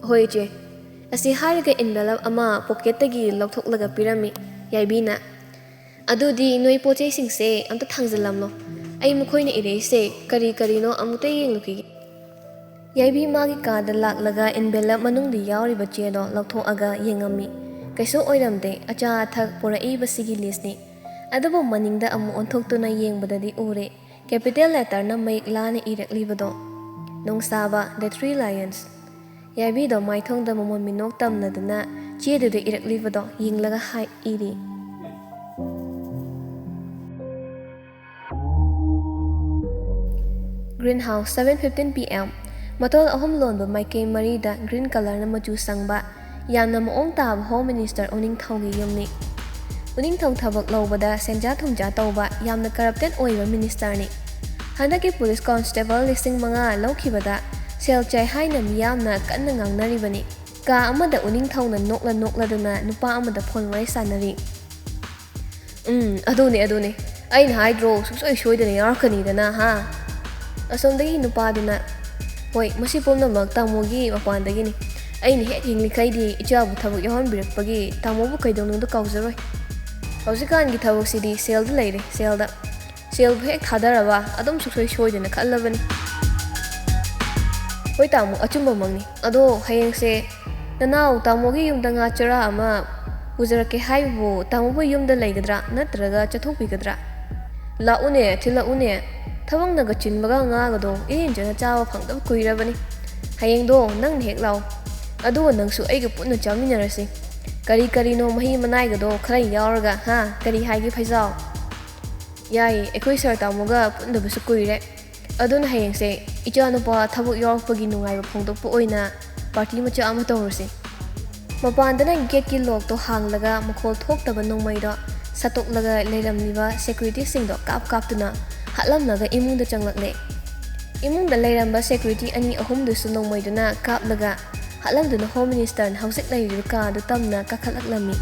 "ꯍꯣꯏ, ꯏꯆꯦ꯫" ꯑꯁꯤ ꯍꯥꯏꯔꯒ envelope ꯑꯃ pocketꯇꯒꯤ ꯂꯧꯊꯣꯛꯂꯒ ꯄꯤꯔꯝꯃꯤ ꯌꯥꯏꯕꯤꯅ꯫ "ꯑꯗꯨꯗꯤ ꯅꯣꯏ ꯄꯣꯠ ꯆꯩꯁꯤꯡꯁꯦ ꯑꯝꯇ ꯊꯥꯡꯖꯜꯂꯝꯂꯣ꯫ ꯑꯩ ꯃꯈꯣꯏꯅ ꯏꯔꯛꯏꯁꯦ ꯀꯔꯤ ꯀꯔꯤꯅꯣ ꯑꯃꯨꯛꯇ ꯌꯦꯡꯂꯨꯈꯤꯒꯦ꯫" ꯌꯥꯏꯕꯤ ꯃꯥꯒꯤ ꯀꯥꯗ ꯂꯥꯛꯂꯒ envelope ꯃꯅꯨꯡꯗ ꯌꯥꯎꯔꯤꯕ ꯆꯦꯗꯣ ꯂꯧꯊꯣꯛꯑꯒ ꯌꯦꯡꯉꯝꯃꯤ꯫ ꯀꯩꯁꯨ ꯑꯣꯏꯔꯝꯗꯦ, ꯑꯆꯥ ꯑꯊꯛ ꯄꯨꯔꯛꯏꯕꯁꯤꯒꯤ listꯅꯤ꯫ ꯑꯗꯨꯕꯨ ꯃꯅꯤꯡꯗ ꯑꯃꯨꯛ ꯑꯣꯟꯊꯣꯛꯇꯨꯅ ꯌꯦꯡꯕꯗꯗꯤ ꯎꯔꯦ, capital letterꯅ ꯃꯌꯦꯛ ꯂꯥꯅ ꯏꯔꯛꯂꯤꯕꯗꯣ, "ꯅꯣꯡꯁꯥꯕ, The Three Lions꯫" ꯌꯥꯏꯕꯤꯗꯣ ꯃꯥꯏꯊꯣꯡꯗ ꯃꯃꯣꯟ ꯃꯤꯅꯣꯛ ꯇꯝꯅꯗꯨꯅ ꯆꯦꯗꯨꯗ ꯏꯔꯛꯂꯤꯕꯗꯣ ꯌꯦꯡꯂꯒ ꯍꯥꯏ ꯏꯔꯤ꯫ Green House, seven fifteen P M꯫ ꯃꯇꯣꯜ ꯑꯍꯨꯝ ꯂꯣꯟꯕ ꯃꯥꯏꯀꯩ ꯃꯔꯤꯗ green colourꯅ ꯃꯆꯨ ꯁꯪꯕ, ꯌꯥꯝꯅ ꯃꯑꯣꯡ ꯇꯥꯕ Home Minister ꯎꯅꯤꯡꯊꯧꯒꯤ ꯌꯨꯝꯅꯤ꯫ ꯎꯅꯤꯡꯊꯧ ꯊꯕꯛ ꯂꯧꯕꯗ ꯁꯦꯟꯖꯥ ꯊꯨꯝꯖꯥ ꯇꯧꯕ, ꯌꯥꯝꯅ corrupted ꯑꯣꯏꯕ ministerꯅꯤ꯫ ꯍꯟꯗꯛꯀꯤ police constable ꯂꯤꯁꯤꯡ ꯃꯉꯥ ꯂꯧꯈꯤꯕꯗ ꯁꯦꯜ ꯆꯥꯏ ꯍꯥꯏꯅ ꯃꯤꯌꯥꯝꯅ ꯀꯟꯅ ꯉꯥꯡꯅꯔꯤꯕꯅꯤ꯫ ꯀꯥ ꯑꯃꯗ ꯎꯅꯤꯡꯊꯧꯅ ꯅꯣꯛꯂ ꯅꯣꯛꯂꯗꯨꯅ ꯅꯨꯄꯥ ꯑꯃꯗ phone ꯋꯥꯔꯤ ꯁꯥꯟꯅꯔꯤ꯫ "ꯎꯝ, ꯑꯗꯨꯅꯦ, ꯑꯗꯨꯅꯦ꯫ ꯑꯩꯅ ꯍꯥꯏꯗ꯭ꯔꯣ, ꯁꯨꯡꯁꯣꯏ ꯁꯣꯏꯗꯅ ꯌꯥꯎꯔꯛꯀꯅꯤꯗꯅ, ꯍꯥ?" ꯑꯁꯣꯝꯗꯒꯤ ꯅꯨꯄꯥꯗꯨꯅ, "ꯍꯣꯏ, ꯃꯁꯤ ꯄꯨꯝꯅꯃꯛ ꯇꯥꯃꯣꯒꯤ ꯃꯄꯥꯟꯗꯒꯤꯅꯤ꯫ ꯑꯩꯅ ꯍꯦꯛ ꯍꯤꯡꯂꯤꯈꯩꯗꯤ ꯏꯆꯥꯕꯨ ꯊꯕꯛ ꯌꯥꯎꯍꯟꯕꯤꯔꯛꯄꯒꯤ ꯇꯥꯃꯣꯕꯨ ꯀꯩꯗꯧꯅꯨꯡꯗ ꯀꯥꯎꯖꯔꯣꯏ꯫ ꯍꯧꯖꯤꯛꯀꯥꯟꯒꯤ ꯊꯕꯛꯁꯤꯗꯤ ꯁꯦꯜꯗ ꯂꯩꯔꯦ, ꯁꯦꯜꯗ꯫ ꯁꯦꯜꯕꯨ ꯍꯦꯛ ꯊꯥꯗꯔꯕ ꯑꯗꯨꯝ ꯁꯨꯡꯁꯣꯏ ꯁꯣꯏꯗꯅ ꯈꯜꯂꯕꯅꯤ꯫" "ꯍꯣꯏ ꯇꯥꯃꯣ, ꯑꯆꯨꯝꯕꯃꯛꯅꯤ꯫ ꯑꯗꯣ ꯍꯌꯦꯡꯁꯦ ꯅꯅꯥꯎ ꯇꯥꯃꯣꯒꯤ ꯌꯨꯝꯗ ꯉꯥ ꯆꯔꯥ ꯑꯃ ꯄꯨꯖꯔꯛꯀꯦ ꯍꯥꯏꯕꯕꯨ ꯇꯥꯃꯣꯕꯨ ꯌꯨꯝꯗ ꯂꯩꯒꯗ꯭ꯔꯥ ꯅꯠꯇ꯭ꯔꯒ ꯆꯠꯊꯣꯛꯄꯤꯒꯗ꯭ꯔꯥ?" "ꯂꯥꯛꯎꯅꯦ, ꯊꯤꯜꯂꯛꯎꯅꯦ꯫ ꯊꯕꯛꯅꯒ ꯆꯤꯟꯕꯒ ꯉꯥꯒꯗꯣ ꯏꯔꯦꯟꯖꯅ ꯆꯥꯕ ꯐꯪꯗꯕ ꯀꯨꯏꯔꯕꯅꯤ꯫ ꯍꯌꯦꯡꯗꯣ ꯅꯪꯅ ꯍꯦꯛ ꯂꯥꯛꯎ꯫ ꯑꯗꯨꯒ ꯅꯪꯁꯨ ꯑꯩꯒ ꯄꯨꯟꯅ ꯆꯥꯃꯤꯟꯅꯔꯁꯤ꯫ ꯀꯔꯤ ꯀꯔꯤꯅꯣ ꯃꯍꯤ ꯃꯅꯥꯏꯒꯗꯣ ꯈꯔ ꯌꯥꯎꯔꯒ, ꯍꯥ? ꯀꯔꯤ ꯍꯥꯏꯒꯦ ꯐꯩꯖꯥꯎ?" "ꯌꯥꯏꯌꯦ, ꯑꯩꯈꯣꯏ ꯁꯥꯔ ꯇꯥꯃꯣꯒ ꯄꯨꯟꯗꯕꯁꯨ ꯀꯨꯏꯔꯦ꯫ ꯑꯗꯨꯅ ꯍꯌꯦꯡꯁꯦ ꯏꯆꯥꯅꯨꯄꯥ ꯊꯕꯛ ꯌꯥꯎꯔꯛꯄꯒꯤ ꯅꯨꯡꯉꯥꯏꯕ ꯐꯣꯡꯗꯣꯛꯄ ꯑꯣꯏꯅ party ꯃꯆꯥ ꯑꯃ ꯇꯧꯔꯁꯤ꯫" ꯃꯄꯥꯟꯗꯅ gateꯀꯤ lockꯇꯣ ꯍꯥꯡꯂꯒ ꯃꯈꯣꯜ ꯊꯣꯛꯇꯕ ꯅꯣꯡꯃꯩꯗꯣ ꯁꯠꯇꯣꯛꯂꯒ ꯂꯩꯔꯝꯂꯤꯕ securityꯁꯤꯡꯗꯣ ꯀꯥꯞ ꯀꯥꯞꯇꯨꯅ ꯍꯥꯠꯂꯝꯂꯒ ꯏꯃꯨꯡꯗ ꯆꯪꯂꯛꯂꯦ꯫ ꯏꯃꯨꯡꯗ ꯂꯩꯔꯝꯕ security ꯑꯅꯤ ꯑꯍꯨꯝꯗꯨꯁꯨ ꯅꯣꯡꯃꯩꯗꯨꯅ ꯀꯥꯞꯂꯒ ꯍꯥꯠꯂꯝꯗꯨꯅ Home Ministerꯅ ꯍꯧꯖꯤꯛ ꯂꯩꯔꯤꯕ ꯀꯥꯗꯨ ꯇꯝꯅ ꯀꯥꯈꯠꯂꯛꯂꯝꯃꯤ꯫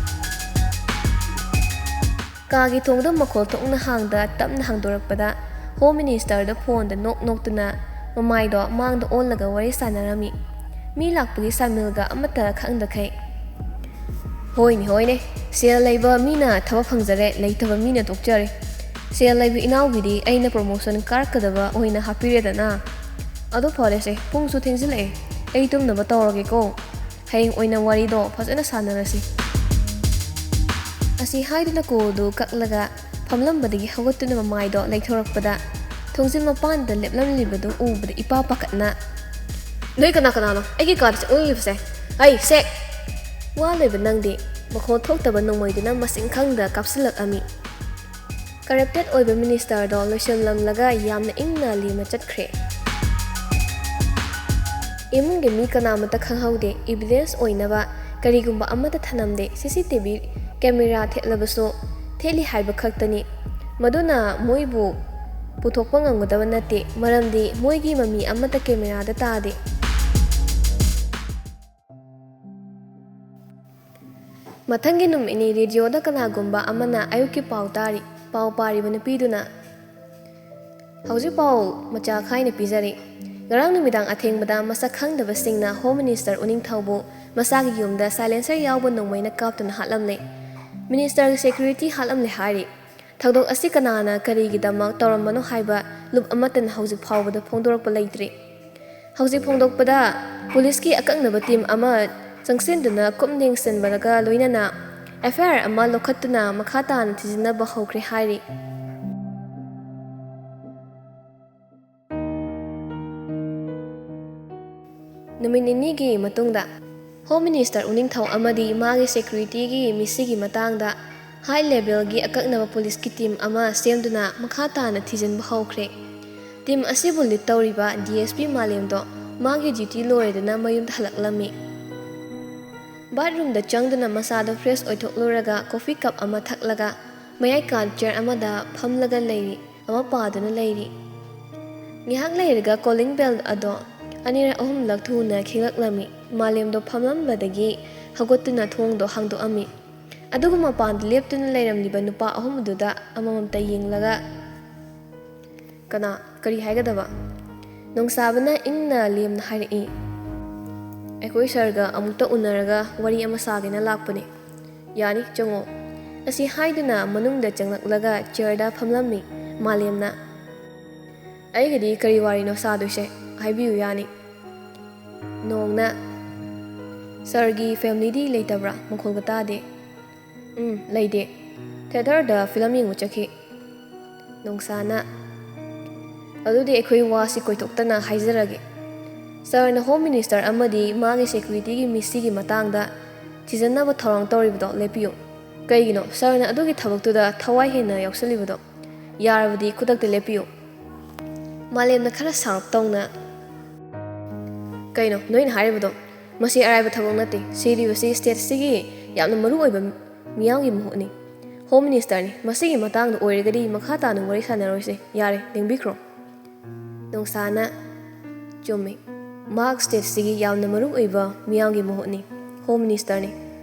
ꯀꯥꯒꯤ ꯊꯣꯡꯗꯨ ꯃꯈꯣꯜ ꯊꯣꯛꯅ ꯍꯥꯡꯗ ꯇꯞꯅ ꯍꯥꯡꯗꯣꯔꯛꯄꯗ Home Ministerꯗ phoneꯗ ꯅꯣꯛ ꯅꯣꯛꯇꯨꯅ ꯃꯃꯥꯏꯗꯣ ꯃꯥꯡꯗ ꯑꯣꯜꯂꯒ ꯋꯥꯔꯤ ꯁꯥꯟꯅꯔꯝꯃꯤ꯫ ꯃꯤ ꯂꯥꯛꯄꯒꯤ ꯁꯥꯃꯤꯜꯒ ꯑꯃꯠꯇ ꯈꯪꯗꯈꯩ꯫ "ꯍꯣꯏꯅꯦ, ꯍꯣꯏꯅꯦ, ꯁꯦꯜ ꯂꯩꯕ ꯃꯤꯅ ꯊꯕꯛ ꯐꯪꯖꯔꯦ, ꯂꯩꯇꯕ ꯃꯤꯅ ꯇꯣꯛꯆꯔꯦ꯫ ꯁꯦꯜ ꯂꯩꯕ ꯏꯅꯥꯎꯒꯤꯗꯤ ꯑꯩꯅ ꯄ꯭ꯔꯣꯃꯣꯁꯟ ꯀꯥꯔꯛꯀꯗꯕ ꯑꯣꯏꯅ ꯍꯥꯞꯄꯤꯔꯦꯗꯅ꯫ ꯑꯗꯣ ꯐꯔꯦꯁꯦ, ꯄꯨꯡꯁꯨ ꯊꯦꯡꯖꯤꯜꯂꯛꯑꯦ, ꯑꯩ ꯇꯨꯝꯅꯕ ꯇꯧꯔꯒꯦꯀꯣ꯫ ꯍꯌꯦꯡ ꯑꯣꯏꯅ ꯋꯥꯔꯤꯗꯣ ꯐꯖꯅ ꯁꯥꯟꯅꯔꯁꯤ"꯫ ꯑꯁꯤ ꯍꯥꯏꯗꯨꯅ ꯀꯣꯜꯗꯨ ꯀꯛꯂꯒ ꯐꯝꯂꯝꯕꯗꯒꯤ ꯍꯧꯒꯠꯇꯨꯅ ꯃꯃꯥꯏꯗꯣ ꯂꯩꯊꯣꯔꯛꯄꯗ, ꯊꯣꯡꯖꯤꯜ ꯃꯄꯥꯟꯗ ꯂꯦꯞꯂꯝꯂꯤꯕꯗꯨ ꯎꯕꯗ ꯏꯄꯥ ꯄꯥꯈꯠꯅ, "ꯅꯣꯏ ꯀꯅꯥ ꯀꯅꯥꯅꯣ ꯑꯩꯒꯤ ꯀꯥꯗ ꯆꯪꯂꯤꯕꯁꯦ? ꯍꯩ, ꯁꯦꯛ!" ꯋꯥ ꯂꯣꯏꯕ ꯅꯪꯗꯦ꯫ ꯃꯈꯣꯜ ꯊꯣꯛꯇꯕ ꯅꯣꯡꯃꯩꯗꯨꯅ ꯃꯁꯤꯡ ꯈꯪꯗ ꯀꯥꯞꯁꯤꯜꯂꯛꯂꯝꯃꯤ꯫ ꯀꯔꯞꯇꯦꯠ ꯑꯣꯏꯕ ꯃꯤꯅꯤꯁꯇꯔꯗꯣ ꯂꯣꯏꯁꯤꯜꯂꯝꯂꯒ ꯌꯥꯝꯅ ꯏꯪꯅ ꯂꯦꯝꯅ ꯆꯠꯈ꯭ꯔꯦ꯫ ꯏꯃꯨꯡꯒꯤ ꯃꯤ ꯀꯅꯥꯃꯠꯇ ꯈꯪꯍꯧꯗꯦ꯫ ꯏꯚꯤꯗꯦꯟꯁ ꯑꯣꯏꯅꯕ ꯀꯔꯤꯒꯨꯝꯕ ꯑꯃꯠꯇ ꯊꯅꯝꯗꯦ꯫ ꯁꯤ ꯁꯤ ꯇꯤ ꯚꯤ ꯀꯦꯃꯦꯔꯥ ꯊꯦꯠꯂꯕꯁꯨ ꯊꯦꯠꯂꯤ ꯍꯥꯏꯕ ꯈꯛꯇꯅꯤ꯫ ꯃꯗꯨꯅ ꯃꯣꯏꯕꯨ ꯄꯨꯊꯣꯛꯄ ꯉꯝꯒꯗꯕ ꯅꯠꯇꯦ, ꯃꯔꯝꯗꯤ ꯃꯣꯏꯒꯤ ꯃꯃꯤ ꯑꯃꯠꯇ ꯀꯦꯃꯦꯔꯥꯗ ꯇꯥꯗꯦ꯫ ꯃꯊꯪꯒꯤ ꯅꯨꯃꯤꯠꯅꯤ꯫ ꯔꯦꯗꯤꯑꯣꯗ ꯀꯅꯥꯒꯨꯝꯕ ꯑꯃꯅ ꯑꯌꯨꯛꯀꯤ ꯄꯥꯎ ꯇꯥꯔꯤ꯫ ꯄꯥꯎ ꯄꯥꯔꯤꯕ ꯅꯨꯄꯤꯗꯨꯅ, "ꯍꯧꯖꯤꯛ ꯄꯥꯎ ꯃꯆꯥ ꯈꯥꯏꯅ ꯄꯤꯖꯔꯤ꯫ ꯉꯔꯥꯡ ꯅꯨꯃꯤꯗꯥꯡ ꯑꯊꯦꯡꯕꯗ ꯃꯁꯛ ꯈꯪꯗꯕꯁꯤꯡꯅ ꯍꯣꯝ ꯃꯤꯅꯤꯁꯇꯔ ꯎꯅꯤꯡꯊꯧꯕꯨ ꯃꯁꯥꯒꯤ ꯌꯨꯝꯗ ꯁꯥꯏꯂꯦꯟꯁꯔ ꯌꯥꯎꯕ ꯅꯣꯡꯃꯩꯅ ꯀꯥꯞꯇꯨꯅ ꯍꯥꯠꯂꯝꯂꯦ꯫ ꯃꯤꯅꯤꯁꯇꯔꯒꯤ ꯁꯦꯀ꯭ꯌꯨꯔꯤꯇꯤ ꯍꯥꯠꯂꯝꯂꯦ ꯍꯥꯏꯔꯤ꯫ ꯊꯧꯗꯣꯛ ꯑꯁꯤ ꯀꯅꯥꯅ ꯀꯔꯤꯒꯤꯗꯃꯛ ꯇꯧꯔꯝꯕꯅꯣ ꯍꯥꯏꯕ ꯂꯨꯞ ꯑꯃꯠꯇꯅ ꯍꯧꯖꯤꯛ ꯐꯥꯎꯕꯗ ꯐꯣꯡꯗꯣꯔꯛꯄ ꯂꯩꯇ꯭ꯔꯤ꯫ ꯍꯧꯖꯤꯛ ꯐꯣꯡꯗꯣꯛꯄꯗ ꯄꯨꯂꯤꯁꯀꯤ ꯑꯀꯛꯅꯕ ꯇꯤꯝ ꯑꯃ ꯆꯪꯁꯤꯟꯗꯨꯅ ꯀꯨꯞꯅ ꯌꯦꯡꯁꯤꯟꯕꯒ ꯂꯣꯏꯅꯅ ꯑꯦꯐ ꯑꯥꯏ ꯑꯥꯔ ꯑꯃ ꯂꯧꯈꯠꯇꯨꯅ ꯃꯈꯥ ꯇꯥꯅ ꯊꯤꯖꯤꯟꯅꯕ ꯍꯧꯈ꯭ꯔꯦ" ꯍꯥꯏꯔꯤ꯫ ꯅꯨꯃꯤꯠ ꯅꯤꯅꯤꯒꯤ ꯃꯇꯨꯡꯗ ꯍꯣꯝ ꯃꯤꯅꯤꯁꯇꯔ ꯎꯅꯤꯡꯊꯧ ꯑꯃꯗꯤ ꯃꯥꯒꯤ ꯁꯦꯀ꯭ꯌꯨꯔꯤꯇꯤꯒꯤ ꯃꯤꯁꯤꯒꯤ ꯃꯇꯥꯡꯗ ꯍꯥꯏ ꯂꯦꯚꯦꯜꯒꯤ ꯑꯀꯛꯅꯕ ꯄꯨꯂꯤꯁꯀꯤ ꯇꯤꯝ ꯑꯃ ꯁꯦꯝꯗꯨꯅ ꯃꯈꯥ ꯇꯥꯅ ꯊꯤꯖꯤꯟꯕ ꯍꯧꯈ꯭ꯔꯦ꯫ ꯇꯤꯝ ꯑꯁꯤꯕꯨ ꯂꯤꯗ ꯇꯧꯔꯤꯕ ꯗꯤ ꯑꯦꯁ ꯄꯤ ꯃꯥꯂꯦꯝꯗꯣ ꯃꯥꯒꯤ ꯗ꯭ꯌꯨꯇꯤ ꯂꯣꯏꯔꯗꯨꯅ ꯃꯌꯨꯝꯗ ꯍꯜꯂꯛꯂꯝꯃꯤ꯫ ꯕꯥꯠꯔꯨꯝꯗ ꯆꯪꯗꯨꯅ ꯃꯁꯥꯗꯣ ꯐ꯭ꯔꯦꯁ ꯑꯣꯏꯊꯣꯛꯂꯨꯔꯒ ꯀꯣꯐꯤ ꯀꯞ ꯑꯃ ꯊꯛꯂꯒ ꯃꯌꯥꯏ ꯀꯥꯗ ꯆꯤꯌꯔ ꯑꯃꯗ ꯐꯝꯂꯒ ꯂꯩꯔꯤ꯫ ꯑꯃ ꯄꯥꯗꯨꯅ ꯂꯩꯔꯤ꯫ ꯉꯥꯏꯍꯥꯛ ꯂꯩꯔꯒ ꯀꯣꯂꯤꯡ ꯕꯦꯜ ꯑꯗꯣ ꯑꯅꯤꯔꯛ ꯑꯍꯨꯝꯂꯛ ꯊꯨꯅ ꯈꯤꯡꯂꯛꯂꯝꯃꯤ꯫ ꯃꯥꯂꯦꯝꯗꯣ ꯐꯝꯂꯝꯕꯗꯒꯤ ꯍꯧꯒꯠꯇꯨꯅ ꯊꯣꯡꯗꯣ ꯍꯥꯡꯗꯣꯛꯑꯝꯃꯤ꯫ ꯑꯗꯨꯒ ꯃꯄꯥꯟꯗ ꯂꯦꯞꯇꯨꯅ ꯂꯩꯔꯝꯂꯤꯕ ꯅꯨꯄꯥ ꯑꯍꯨꯝ ꯑꯗꯨꯗ ꯑꯃꯃꯝꯇ ꯌꯦꯡꯂꯒ, "ꯀꯅꯥ? ꯀꯔꯤ ꯍꯥꯏꯒꯗꯕ?" ꯅꯣꯡꯁꯥꯕꯅ ꯏꯪꯅ ꯂꯦꯝꯅ ꯍꯥꯏꯔꯛꯏ, "ꯑꯩꯈꯣꯏ ꯁꯥꯔꯒ ꯑꯃꯨꯛꯇ ꯎꯅꯔꯒ ꯋꯥꯔꯤ ꯑꯃ ꯁꯥꯒꯦꯅ ꯂꯥꯛꯄꯅꯤ꯫ ꯌꯥꯅꯤ, ꯆꯪꯉꯣ꯫" ꯑꯁꯤ ꯍꯥꯏꯗꯨꯅ ꯃꯅꯨꯡꯗ ꯆꯪꯂꯛꯂꯒ ꯆꯤꯌꯔꯗ ꯐꯝꯂꯝꯃꯤ꯫ ꯃꯥꯂꯦꯝꯅ, "ꯑꯩꯒꯗꯤ ꯀꯔꯤ ꯋꯥꯔꯤꯅꯣ ꯁꯥꯗꯣꯏꯁꯦ? ꯍꯥꯏꯕꯤꯌꯨ ꯌꯥꯅꯤ꯫" ꯅꯣꯡꯅ, "ꯁꯥꯔꯒꯤ ꯐꯦꯃꯤꯂꯤꯗꯤ ꯂꯩꯇꯕ꯭ꯔꯥ? ꯃꯈꯣꯜꯒ ꯇꯥꯗꯦ꯫" "ꯎꯝ, ꯂꯩꯇꯦ꯫ ꯊꯤꯌꯦꯇꯔꯗ ꯐꯤꯂꯝ ꯌꯦꯡꯕ ꯆꯠꯈꯤ꯫" ꯅꯣꯡꯁꯥꯅ, "ꯑꯗꯨꯗꯤ ꯑꯩꯈꯣꯏ ꯋꯥꯁꯤ ꯀꯣꯏꯊꯣꯛꯇꯅ ꯍꯥꯏꯖꯔꯒꯦ꯫ ꯁꯥꯔꯅ ꯍꯣꯝ ꯃꯤꯅꯤꯁꯇꯔ ꯑꯃꯗꯤ ꯃꯥꯒꯤ ꯁꯦꯀ꯭ꯌꯨꯔꯤꯇꯤꯒꯤ ꯃꯤꯁꯤꯒꯤ ꯃꯇꯥꯡꯗ ꯊꯤꯖꯤꯟꯅꯕ ꯊꯧꯔꯥꯡ ꯇꯧꯔꯤꯕꯗꯣ ꯂꯦꯞꯄꯤꯌꯨ꯫ ꯀꯩꯒꯤꯅꯣ? ꯁꯥꯔꯅ ꯑꯗꯨꯒꯤ ꯊꯕꯛꯇꯨꯗ ꯊꯋꯥꯏ ꯍꯦꯟꯅ ꯌꯥꯎꯁꯜꯂꯤꯕꯗꯣ꯫ ꯌꯥꯔꯕꯗꯤ ꯈꯨꯗꯛꯇ ꯂꯦꯞꯄꯤꯌꯨ꯫" ꯃꯥꯂꯦꯝꯅ ꯈꯔ ꯁꯥꯔꯞ ꯇꯧꯅ, "ꯀꯩꯅꯣ ꯅꯣꯏꯅ ꯍꯥꯏꯔꯤꯕꯗꯣ? ꯃꯁꯤ ꯑꯔꯥꯏꯕ ꯊꯕꯛ ꯅꯠꯇꯦ꯫ ꯁꯤꯔꯤꯕꯁꯤ ꯁ꯭ꯇꯦꯠꯁꯤꯒꯤ ꯌꯥꯝꯅ ꯃꯔꯨ ꯑꯣꯏꯕ ꯃꯤꯌꯥꯝꯒꯤ ꯃꯍꯨꯠꯅꯤ꯫ ꯍꯣꯝ ꯃꯤꯅꯤꯁꯇꯔꯅꯤ꯫ ꯃꯁꯤꯒꯤ ꯃꯇꯥꯡꯗ ꯑꯣꯏꯔꯒꯗꯤ ꯃꯈꯥ ꯇꯥꯅ ꯋꯥꯔꯤ ꯁꯥꯟꯅꯔꯣꯏꯁꯦ꯫ ꯌꯥꯔꯦ, ꯂꯦꯡꯕꯤꯈ꯭ꯔꯣ꯫" ꯅꯣꯡꯁꯥꯅ, "ꯆꯨꯝꯃꯤ꯫ ꯃꯍꯥꯛ ꯁ꯭ꯇꯦꯠꯁꯤꯒꯤ ꯌꯥꯝꯅ ꯃꯔꯨ ꯑꯣꯏꯕ ꯃꯤꯌꯥꯝꯒꯤ ꯃꯍꯨꯠꯅꯤ, ꯍꯣꯝ ꯃꯤꯅꯤꯁꯇꯔꯅꯤ꯫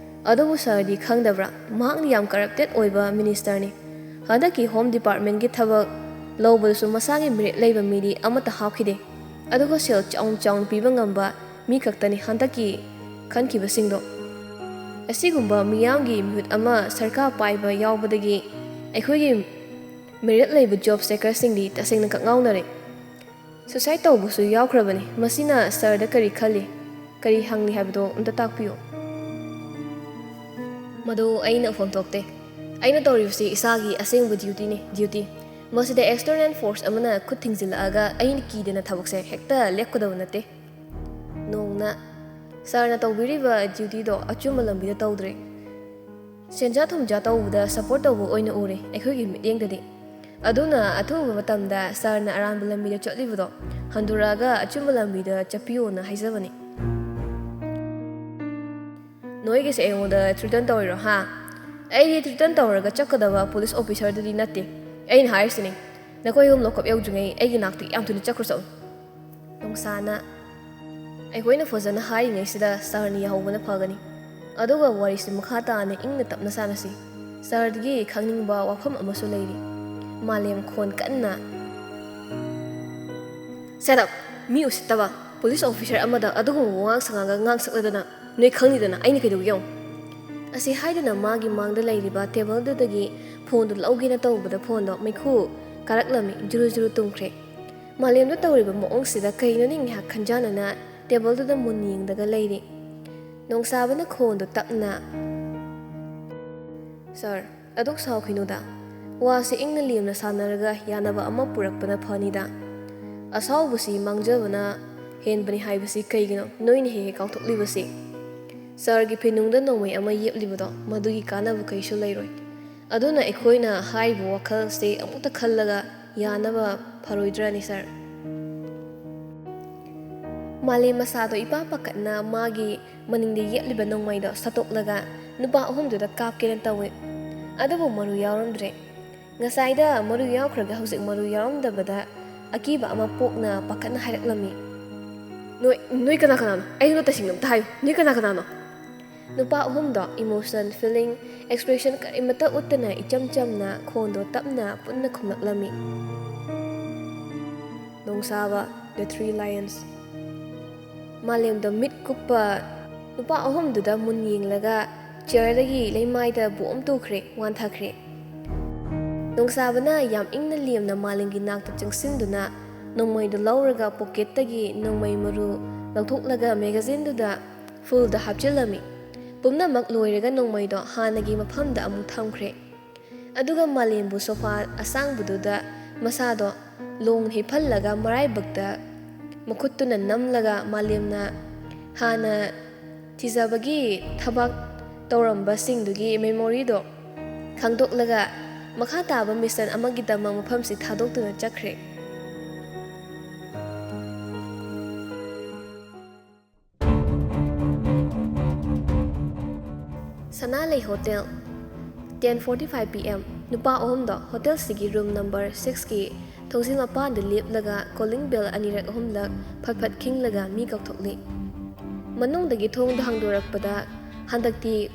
ꯑꯗꯨꯕꯨ ꯁꯥꯔꯗꯤ ꯈꯪꯗꯕ꯭ꯔꯥ? ꯃꯍꯥꯛꯅ ꯌꯥꯝ ꯀꯔꯞꯇꯦꯠ ꯑꯣꯏꯕ ꯃꯤꯅꯤꯁꯇꯔꯅꯤ꯫ ꯍꯟꯗꯛꯀꯤ ꯍꯣꯝ ꯗꯤꯄꯥꯔꯠꯃꯦꯟꯒꯤ ꯊꯕꯛ ꯂꯧꯕꯗꯁꯨ ꯃꯁꯥꯒꯤ ꯃꯦꯔꯤꯠ ꯂꯩꯕ ꯃꯤꯗꯤ ꯑꯃꯠꯇ ꯍꯥꯞꯈꯤꯗꯦ꯫ ꯑꯗꯨꯒ ꯁꯦꯜ ꯆꯥꯎꯅ ꯆꯥꯎꯅ ꯄꯤꯕ ꯉꯝꯕ ꯃꯤ ꯈꯛꯇꯅꯤ ꯍꯟꯗꯛꯀꯤ ꯈꯟꯈꯤꯕꯁꯤꯡꯗꯣ꯫ ꯑꯁꯤꯒꯨꯝꯕ ꯃꯤꯌꯥꯝꯒꯤ ꯃꯤꯍꯨꯠ ꯑꯃ ꯁꯔꯀꯥꯔ ꯄꯥꯏꯕ ꯌꯥꯎꯕꯗꯒꯤ ꯑꯩꯈꯣꯏꯒꯤ ꯃꯦꯔꯤꯠ ꯂꯩꯕ ꯖꯣꯕ ꯁꯦꯀꯔꯁꯤꯡꯗꯤ ꯇꯁꯦꯡꯅ ꯀꯛꯉꯥꯎꯅꯔꯦ꯫ ꯁꯨꯁꯥꯏꯗ ꯇꯧꯕꯁꯨ ꯌꯥꯎꯈ꯭ꯔꯕꯅꯤ꯫ ꯃꯁꯤꯅ ꯁꯥꯔꯗ ꯀꯔꯤ ꯈꯜꯂꯤ, ꯀꯔꯤ ꯍꯪꯂꯤ ꯍꯥꯏꯕꯗꯣ ꯑꯝꯇ ꯇꯥꯛꯄꯤꯌꯨ꯫" "ꯃꯗꯨ ꯑꯩꯅ ꯎꯐꯝ ꯊꯣꯛꯇꯦ꯫ ꯑꯩꯅ ꯇꯧꯔꯤꯕꯁꯤ ꯏꯁꯥꯒꯤ ꯑꯁꯦꯡꯕ ꯗ꯭ꯌꯨꯇꯤꯅꯤ, ꯗ꯭ꯌꯨꯇꯤ꯫ ꯃꯁꯤꯗ ꯑꯦꯛꯁꯇꯔꯅꯦꯜ ꯐꯣꯔꯁ ꯑꯃꯅ ꯈꯨꯠ ꯊꯤꯡꯖꯤꯜꯂꯛꯑꯒ ꯑꯩꯅ ꯀꯤꯗꯅ ꯊꯕꯛꯁꯦ ꯍꯦꯛꯇ ꯂꯦꯞꯀꯗꯕ ꯅꯠꯇꯦ꯫" ꯅꯣꯡꯅ, "ꯁꯥꯔꯅ ꯇꯧꯕꯤꯔꯤꯕ ꯗ꯭ꯌꯨꯇꯤꯗꯣ ꯑꯆꯨꯝꯕ ꯂꯝꯕꯤꯗ ꯇꯧꯗ꯭ꯔꯦ꯫ ꯁꯦꯟꯖꯥ ꯊꯨꯝꯖꯥ ꯇꯧꯕꯗ ꯁꯄꯣꯔꯠ ꯇꯧꯕ ꯑꯣꯏꯅ ꯎꯔꯦ ꯑꯩꯈꯣꯏꯒꯤ ꯃꯤꯠꯌꯦꯡꯗꯗꯤ꯫ ꯑꯗꯨꯅ ꯑꯊꯨꯕ ꯃꯇꯝꯗ ꯁꯥꯔꯅ ꯑꯔꯥꯟꯕ ꯂꯝꯕꯤꯗ ꯆꯠꯂꯤꯕꯗꯣ ꯍꯟꯗꯣꯔꯛꯑꯒ ꯑꯆꯨꯝꯕ ꯂꯝꯕꯤꯗ ꯆꯠꯄꯤꯌꯣꯅ ꯍꯥꯏꯖꯕꯅꯤ꯫" "ꯅꯣꯏꯒꯤꯁꯦ ꯑꯩꯉꯣꯟꯗ ꯊ꯭ꯔꯤꯇꯟ ꯇꯧꯔꯤꯔꯣ, ꯍꯥ? ꯑꯩꯗꯤ ꯊ꯭ꯔꯤꯇꯟ ꯇꯧꯔꯒ ꯆꯠꯀꯗꯕ ꯄꯨꯂꯤꯁ ꯑꯣꯐꯤꯁꯔꯗꯨꯗꯤ ꯅꯠꯇꯦ꯫ ꯑꯩꯅ ꯍꯥꯏꯔꯤꯁꯤꯅꯤ, ꯅꯈꯣꯏ ꯑꯍꯨꯝ ꯂꯣꯀꯞ ꯌꯧꯗ꯭ꯔꯤꯉꯩ ꯑꯩꯒꯤ ꯅꯥꯛꯇꯒꯤ ꯌꯥꯝ ꯊꯨꯅ ꯆꯠꯈ꯭ꯔꯣ ꯆꯠꯂꯨ꯫" ꯅꯣꯡꯁꯥꯅ, "ꯑꯩꯈꯣꯏꯅ ꯐꯖꯅ ꯍꯥꯏꯔꯤꯉꯩꯁꯤꯗ ꯁꯥꯔꯅ ꯌꯥꯍꯧꯕꯅ ꯐꯒꯅꯤ꯫ ꯑꯗꯨꯒ ꯋꯥꯔꯤꯁꯤ ꯃꯈꯥ ꯇꯥꯅ ꯏꯪꯅ ꯇꯞꯅ ꯁꯥꯟꯅꯁꯤ꯫ ꯁꯥꯔꯗꯒꯤ ꯈꯪꯅꯤꯡꯕ ꯋꯥꯐꯝ ꯑꯃꯁꯨ ꯂꯩꯔꯤ꯫" ꯃꯥꯂꯦꯝ ꯈꯣꯟ ꯀꯟꯅ, Shut up! ꯃꯤ ꯎꯁꯤꯠꯇꯕ! ꯄꯨꯂꯤꯁ ꯑꯣꯐꯤꯁꯔ ꯑꯃꯗ ꯑꯗꯨꯒꯨꯝꯕ ꯋꯥꯉꯥꯡ ꯁꯉꯥꯡꯒ ꯉꯥꯡ ꯁꯛꯂꯗꯅ ꯅꯣꯏ ꯈꯪꯅꯤꯗꯅ ꯑꯩꯅ ꯀꯩꯗꯧꯒꯦ ꯌꯦꯡꯉꯨ꯫ ꯑꯁꯤ ꯍꯥꯏꯗꯨꯅ ꯃꯥꯒꯤ ꯃꯥꯡꯗ ꯂꯩꯔꯤꯕ ꯇꯦꯕꯜꯗꯨꯗꯒꯤ ꯐꯣꯟꯗꯨ ꯂꯧꯒꯦꯅ ꯇꯧꯕꯗ ꯐꯣꯟꯗꯣ ꯃꯩꯈꯨ ꯀꯥꯔꯛꯂꯝꯃꯤ꯫ ꯖꯨꯔꯨ ꯖꯨꯔꯨ ꯇꯨꯝꯈ꯭ꯔꯦ꯫ ꯃꯥꯂꯦꯝꯗ ꯇꯧꯔꯤꯕ ꯃꯑꯣꯡꯁꯤꯗ ꯀꯩꯅꯣꯅꯦ ꯉꯥꯏꯍꯥꯛ ꯈꯟꯖꯥꯟꯅꯅ ꯇꯦꯕꯜꯗꯨꯗ ꯃꯨꯟ ꯌꯦꯡꯗꯒ ꯂꯩꯔꯤ꯫ ꯅꯣꯡꯁꯥꯕꯅ ꯈꯣꯟꯗꯣ ꯇꯞꯅ, "ꯁꯥꯔ, ꯑꯗꯨꯛ ꯁꯥꯎꯈꯤꯅꯨꯗ꯫ ꯋꯥꯁꯦ ꯏꯪꯅ ꯂꯦꯝꯅ ꯁꯥꯟꯅꯔꯒ ꯌꯥꯅꯕ ꯑꯃ ꯄꯨꯔꯛꯄꯅ ꯐꯅꯤꯗ꯫ ꯑꯁꯥꯎꯕꯁꯤ ꯃꯥꯡꯖꯕꯅ ꯍꯦꯟꯕꯅꯤ ꯍꯥꯏꯕꯁꯤ ꯀꯩꯒꯤꯅꯣ ꯅꯣꯏꯅ ꯍꯦꯛ ꯍꯦꯛ ꯀꯥꯎꯊꯣꯛꯂꯤꯕꯁꯤ? ꯁꯥꯔꯒꯤ ꯐꯤꯅꯨꯡꯗ ꯅꯣꯡꯃꯩ ꯑꯃ ꯌꯦꯞꯂꯤꯕꯗꯣ ꯃꯗꯨꯒꯤ ꯀꯥꯟꯅꯕ ꯀꯩꯁꯨ ꯂꯩꯔꯣꯏ꯫ ꯑꯗꯨꯅ ꯑꯩꯈꯣꯏꯅ ꯍꯥꯏꯔꯤꯕ ꯋꯥꯈꯜꯁꯦ ꯑꯃꯨꯛꯇ ꯈꯜꯂꯒ ꯌꯥꯅꯕ ꯐꯔꯣꯏꯗ꯭ꯔꯅꯤ, ꯁꯥꯔ?" ꯃꯥꯂꯦꯝ ꯃꯁꯥꯗꯣ ꯏꯄꯥ ꯄꯥꯈꯠꯅ ꯃꯥꯒꯤ ꯃꯅꯤꯡꯗ ꯌꯦꯞꯂꯤꯕ ꯅꯣꯡꯃꯩꯗꯣ ꯁꯠꯇꯣꯛꯂꯒ ꯅꯨꯄꯥ ꯑꯍꯨꯝꯗꯨꯗ ꯀꯥꯞꯀꯦꯅ ꯇꯧꯏ꯫ ꯑꯗꯨꯕꯨ ꯃꯔꯨ ꯌꯥꯎꯔꯝꯗ꯭ꯔꯦ꯫ ꯉꯁꯥꯏꯗ ꯃꯔꯨ ꯌꯥꯎꯈ꯭ꯔꯒ ꯍꯧꯖꯤꯛ ꯃꯔꯨ ꯌꯥꯎꯔꯝꯗꯕꯗ ꯑꯀꯤꯕ ꯑꯃ ꯄꯣꯛꯅ ꯄꯥꯈꯠꯅ ꯍꯥꯏꯔꯛꯂꯝꯃꯤ꯫ "ꯅꯣꯏ, ꯅꯣꯏ ꯀꯅꯥ ꯀꯅꯥꯅꯣ? ꯑꯩꯉꯣꯟꯗ ꯇꯁꯦꯡꯅ ꯑꯝꯇ ꯍꯥꯏꯌꯨ꯫ ꯅꯣꯏ ꯀꯅꯥ ꯀꯅꯥꯅꯣ?" ꯅꯨꯄꯥ ꯑꯍꯨꯝꯗꯣ emotion, feeling, expression ꯀꯔꯤꯃꯠꯇ ꯎꯠꯇꯅ ꯏꯆꯝ ꯆꯝꯅ ꯈꯣꯟꯗꯣ ꯇꯞꯅ ꯄꯨꯟꯅ ꯈꯨꯝꯂꯛꯂꯝꯃꯤ꯫ ꯅꯣꯡꯁꯥꯕ, The Three Lions꯫ ꯃꯥꯂꯦꯝꯗ ꯃꯤꯠ ꯀꯨꯞꯄ ꯅꯨꯄꯥ ꯑꯍꯨꯝꯗꯨꯗ ꯃꯨꯟ ꯌꯦꯡꯂꯒ ꯆꯤꯌꯔꯗꯒꯤ ꯂꯩꯃꯥꯏꯗ ꯕꯣꯝ ꯇꯨꯈ꯭ꯔꯦ, ꯋꯥꯟꯊꯈ꯭ꯔꯦ꯫ ꯅꯣꯡꯁꯥꯕꯅ ꯌꯥꯝ ꯏꯪꯅ ꯂꯦꯝꯅ ꯃꯥꯂꯦꯝꯒꯤ ꯅꯥꯛꯇ ꯆꯪꯁꯤꯟꯗꯨꯅ ꯅꯣꯡꯃꯩꯗꯨ ꯂꯧꯔꯒ ꯄꯣꯀꯦꯠꯇꯒꯤ ꯅꯣꯡꯃꯩ ꯃꯔꯨ ꯂꯧꯊꯣꯛꯂꯒ magazineꯗꯨꯗ fullꯗ ꯍꯥꯞꯆꯤꯜꯂꯝꯃꯤ꯫ ꯄꯨꯝꯅꯃꯛ ꯂꯣꯏꯔꯒ ꯅꯣꯡꯃꯩꯗꯣ ꯍꯥꯟꯅꯒꯤ ꯃꯐꯝꯗ ꯑꯃꯨꯛ ꯊꯝꯈ꯭ꯔꯦ꯫ ꯑꯗꯨꯒ ꯃꯥꯂꯦꯝꯕꯨ sofa ꯑꯁꯥꯡꯕꯗꯨꯗ ꯃꯁꯥꯗꯣ ꯂꯣꯡ ꯍꯤꯞꯍꯜꯂꯒ ꯃꯔꯥꯏꯕꯛꯇ ꯃꯈꯨꯠꯇꯨꯅ ꯅꯝꯂꯒ ꯃꯥꯂꯦꯝꯅ ꯍꯥꯟꯅ ꯊꯤꯖꯕꯒꯤ ꯊꯕꯛ ꯇꯧꯔꯝꯕꯁꯤꯡꯗꯨꯒꯤ memoryꯗꯣ ꯈꯪꯗꯣꯛꯂꯒ ꯃꯈꯥ ꯇꯥꯕ mission ꯑꯃꯒꯤꯗꯃꯛ ꯃꯐꯝꯁꯤ ꯊꯥꯗꯣꯛꯇꯨꯅ ꯆꯠꯈ꯭ꯔꯦ꯫ ꯁꯅꯥꯂꯩ Hotel꯫ Ten forty-five P M꯫ ꯅꯨꯄꯥ ꯑꯍꯨꯝꯗꯣ ꯍꯣꯇꯦꯜꯁꯤꯒꯤ room number sixꯀꯤ ꯊꯣꯡꯖꯤꯜ ꯃꯄꯥꯟꯗ ꯂꯦꯞꯂꯒ calling bell ꯑꯅꯤꯔꯛ ꯑꯍꯨꯝꯂꯛ ꯐꯠ ꯐꯠ ꯈꯤꯡꯂꯒ ꯃꯤ ꯀꯧꯊꯣꯛꯂꯤ꯫ ꯃꯅꯨꯡꯗꯒꯤ ꯊꯣꯡꯗꯣ ꯍꯥꯡꯗꯣꯔꯛꯄꯗ ꯍꯟꯗꯛꯇꯤ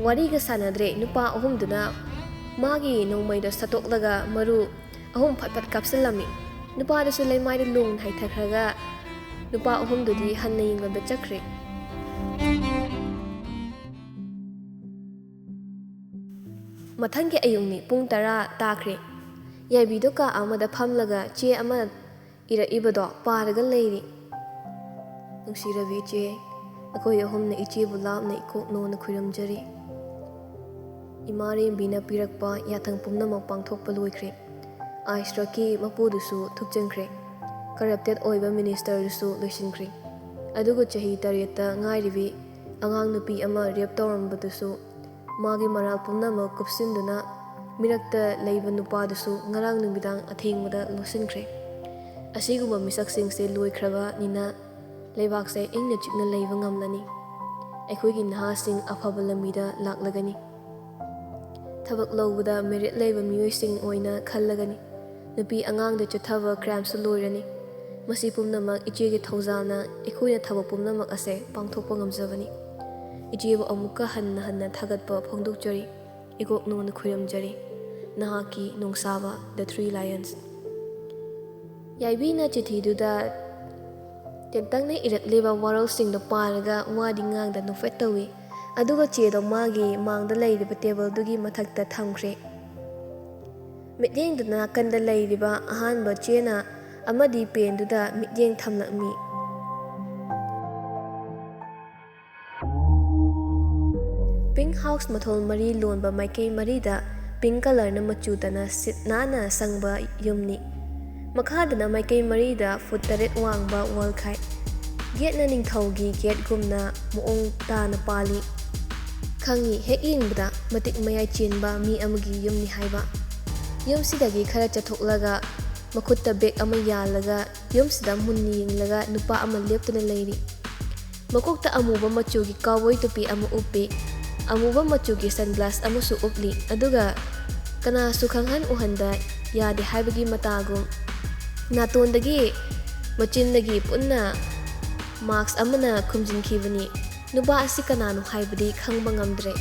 ꯋꯥꯔꯤꯒ ꯁꯥꯟꯅꯗ꯭ꯔꯦ꯫ ꯅꯨꯄꯥ ꯑꯍꯨꯝꯗꯨꯅ ꯃꯥꯒꯤ ꯅꯣꯡꯃꯩꯗꯣ ꯁꯠꯇꯣꯛꯂꯒ ꯃꯔꯨ ꯑꯍꯨꯝ ꯐꯠ ꯐꯠ ꯀꯥꯞꯁꯤꯜꯂꯝꯃꯤ꯫ ꯅꯨꯄꯥꯗꯨꯁꯨ ꯂꯩꯃꯥꯏꯗ ꯂꯣꯡꯅ ꯍꯥꯏꯊꯈ꯭ꯔꯒ ꯅꯨꯄꯥ ꯑꯍꯨꯝꯗꯨꯗꯤ ꯍꯟꯅ ꯌꯦꯡꯂꯝꯗ ꯆꯠꯈ꯭ꯔꯦ꯫ ꯃꯊꯪꯒꯤ ꯑꯌꯨꯛꯅꯤ, ꯄꯨꯡ ꯇꯔꯥ ꯇꯥꯈ꯭ꯔꯦ꯫ ꯌꯥꯏꯕꯤꯗꯣ ꯀꯥ ꯑꯃꯗ ꯐꯝꯂꯒ ꯆꯦ ꯑꯃ ꯏꯔꯛꯏꯕꯗꯣ ꯄꯥꯔꯒ ꯂꯩꯔꯤ꯫ ꯅꯨꯡꯁꯤꯔꯕꯤ ꯏꯆꯦ, ꯑꯩꯈꯣꯏ ꯑꯍꯨꯝꯅ ꯏꯆꯦꯕꯨ ꯂꯥꯞꯅ ꯏꯀꯣꯛꯅꯣꯅ ꯈꯨꯔꯨꯝꯖꯔꯤ꯫ ꯏꯃꯥ ꯔꯦꯝꯕꯤꯅ ꯄꯤꯔꯛꯄ ꯌꯥꯊꯪ ꯄꯨꯝꯅꯃꯛ ꯄꯥꯡꯊꯣꯛꯄ ꯂꯣꯏꯈ꯭ꯔꯦ꯫ ꯑꯥꯏꯁ ꯇ꯭ꯔꯛꯀꯤ ꯃꯄꯨꯗꯨꯁꯨ ꯊꯨꯞꯆꯤꯟꯈ꯭ꯔꯦ꯫ ꯀꯔꯞꯇꯦꯠ ꯑꯣꯏꯕ ꯃꯤꯅꯤꯁꯇꯔꯗꯨꯁꯨ ꯂꯣꯏꯁꯤꯟꯈ꯭ꯔꯦ꯫ ꯑꯗꯨꯒ ꯆꯍꯤ ꯇꯔꯦꯠꯇ ꯉꯥꯏꯔꯤꯕꯤ ꯑꯉꯥꯡ ꯅꯨꯄꯤ ꯑꯃ ꯔꯦꯞ ꯇꯧꯔꯝꯕꯗꯨꯁꯨ ꯃꯥꯒꯤ ꯃꯔꯥꯜ ꯄꯨꯝꯅꯃꯛ ꯀꯨꯞꯁꯤꯟꯗꯨꯅ ꯃꯤꯔꯛꯇ ꯂꯩꯕ ꯅꯨꯄꯥꯗꯨꯁꯨ ꯉꯔꯥꯡ ꯅꯨꯃꯤꯗꯥꯡ ꯑꯊꯦꯡꯕꯗ ꯂꯣꯠꯁꯤꯟꯈ꯭ꯔꯦ꯫ ꯑꯁꯤꯒꯨꯝꯕ ꯃꯤꯁꯛꯁꯤꯡꯁꯦ ꯂꯣꯏꯈ꯭ꯔꯕꯅꯤꯅ ꯂꯩꯕꯥꯛꯁꯦ ꯏꯪꯅ ꯆꯤꯛꯅ ꯂꯩꯕ ꯉꯝꯂꯅꯤ꯫ ꯑꯩꯈꯣꯏꯒꯤ ꯅꯍꯥꯁꯤꯡ ꯑꯐꯕ ꯂꯝꯕꯤꯗ ꯂꯥꯛꯂꯒꯅꯤ꯫ ꯊꯕꯛ ꯂꯧꯕꯗ ꯃꯦꯔꯤꯠ ꯂꯩꯕ ꯃꯤꯑꯣꯏꯁꯤꯡ ꯑꯣꯏꯅ ꯈꯜꯂꯒꯅꯤ꯫ ꯅꯨꯄꯤ ꯑꯉꯥꯡꯗ ꯆꯠꯊꯕ ꯀ꯭ꯔꯥꯏꯝꯁꯨ ꯂꯣꯏꯔꯅꯤ꯫ ꯃꯁꯤ ꯄꯨꯝꯅꯃꯛ ꯏꯆꯦꯒꯤ ꯊꯧꯖꯥꯜꯅ ꯑꯩꯈꯣꯏꯅ ꯊꯕꯛ ꯄꯨꯝꯅꯃꯛ ꯑꯁꯦ ꯄꯥꯡꯊꯣꯛꯄ ꯉꯝꯖꯕꯅꯤ꯫ ꯏꯆꯦꯕꯨ ꯑꯃꯨꯛꯀ ꯍꯟꯅ ꯍꯟꯅ ꯊꯥꯒꯠꯄ ꯐꯣꯡꯗꯣꯛꯆꯔꯤ꯫ ꯏꯀꯣꯛꯅꯣꯅ ꯈꯨꯔꯨꯝꯖꯔꯤ꯫ ꯅꯍꯥꯛꯀꯤ ꯅꯣꯡꯁꯥꯕ, The Three Lions꯫ ꯌꯥꯏꯕꯤꯅ ꯆꯤꯊꯤꯗꯨꯗ ꯇꯦꯟꯇꯛꯅ ꯏꯔꯛꯂꯤꯕ ꯋꯥꯔꯣꯜꯁꯤꯡꯗꯣ ꯄꯥꯔꯒ ꯋꯥꯗꯤ ꯉꯥꯡꯗ ꯅꯣꯛꯐꯦꯠ ꯇꯧꯏ꯫ ꯑꯗꯨꯒ ꯆꯦꯗꯣ ꯃꯥꯒꯤ ꯃꯥꯡꯗ ꯂꯩꯔꯤꯕ ꯇꯦꯕꯜꯗꯨꯒꯤ ꯃꯊꯛꯇ ꯊꯝꯈ꯭ꯔꯦ꯫ ꯃꯤꯠꯌꯦꯡꯗꯨꯅ ꯅꯥꯀꯟꯗ ꯂꯩꯔꯤꯕ ꯑꯍꯥꯟꯕ ꯆꯦꯅ ꯑꯃꯗꯤ ꯄꯦꯟꯗꯨꯗ ꯃꯤꯠꯌꯦꯡ ꯊꯝꯂꯛꯃꯤ꯫ ꯄꯤꯡ ꯍꯥꯎꯁ ꯃꯊꯣꯜ ꯃꯔꯤ ꯂꯣꯟꯕ ꯃꯥꯏꯀꯩ ꯃꯔꯤꯗ ꯄꯤꯡ ꯀꯂꯔꯅ ꯃꯆꯨ ꯇꯅ ꯁꯤꯠ ꯅꯥꯟꯅ ꯁꯪꯕ ꯌꯨꯝꯅꯤ꯫ ꯃꯈꯥꯗꯅ ꯃꯥꯏꯀꯩ ꯃꯔꯤꯗ ꯐꯨꯠ ꯇꯔꯦꯠ ꯋꯥꯡꯕ ꯋꯥꯜ ꯈꯥꯏ꯫ ꯒꯦꯠꯅ ꯅꯤꯡꯊꯧꯒꯤ ꯒꯦꯠꯒꯨꯝꯅ ꯃꯑꯣꯡ ꯇꯥꯅ ꯄꯥꯜꯂꯤ꯫ ꯈꯪꯉꯤ, ꯍꯦꯛ ꯌꯦꯡꯕꯗ ꯃꯇꯤꯛ ꯃꯌꯥꯏ ꯆꯦꯟꯕ ꯃꯤ ꯑꯃꯒꯤ ꯌꯨꯝꯅꯤ ꯍꯥꯏꯕ꯫ ꯌꯨꯝꯁꯤꯗꯒꯤ ꯈꯔ ꯆꯠꯊꯣꯛꯂꯒ ꯃꯈꯨꯠꯇ ꯕꯦꯒ ꯑꯃ ꯌꯥꯜꯂꯒ ꯌꯨꯝꯁꯤꯗ ꯃꯨꯟꯅ ꯌꯦꯡꯂꯒ ꯅꯨꯄꯥ ꯑꯃ ꯂꯦꯞꯇꯨꯅ ꯂꯩꯔꯤ꯫ ꯃꯀꯣꯛꯇ ꯑꯃꯨꯕ ꯃꯆꯨꯒꯤ cowboy ꯇꯨꯄꯤ ꯑꯃ ꯎꯞꯄꯤ꯫ ꯑꯃꯨꯕ ꯃꯆꯨꯒꯤ sunglass ꯑꯃꯁꯨ ꯎꯞꯂꯤ꯫ ꯑꯗꯨꯒ ꯀꯅꯥꯁꯨ ꯈꯪꯍꯟ ꯎꯍꯟꯕ ꯌꯥꯗꯦ ꯍꯥꯏꯕꯒꯤ ꯃꯇꯥꯒꯨꯝ ꯅꯥꯇꯣꯟꯗꯒꯤ ꯃꯆꯤꯟꯗꯒꯤ ꯄꯨꯟꯅ mask ꯑꯃꯅ ꯈꯨꯝꯖꯤꯟꯈꯤꯕꯅꯤ꯫ ꯅꯨꯄꯥ ꯑꯁꯤ ꯀꯅꯥꯅꯣ ꯍꯥꯏꯕꯗꯤ ꯈꯪꯕ ꯉꯝꯗ꯭ꯔꯦ꯫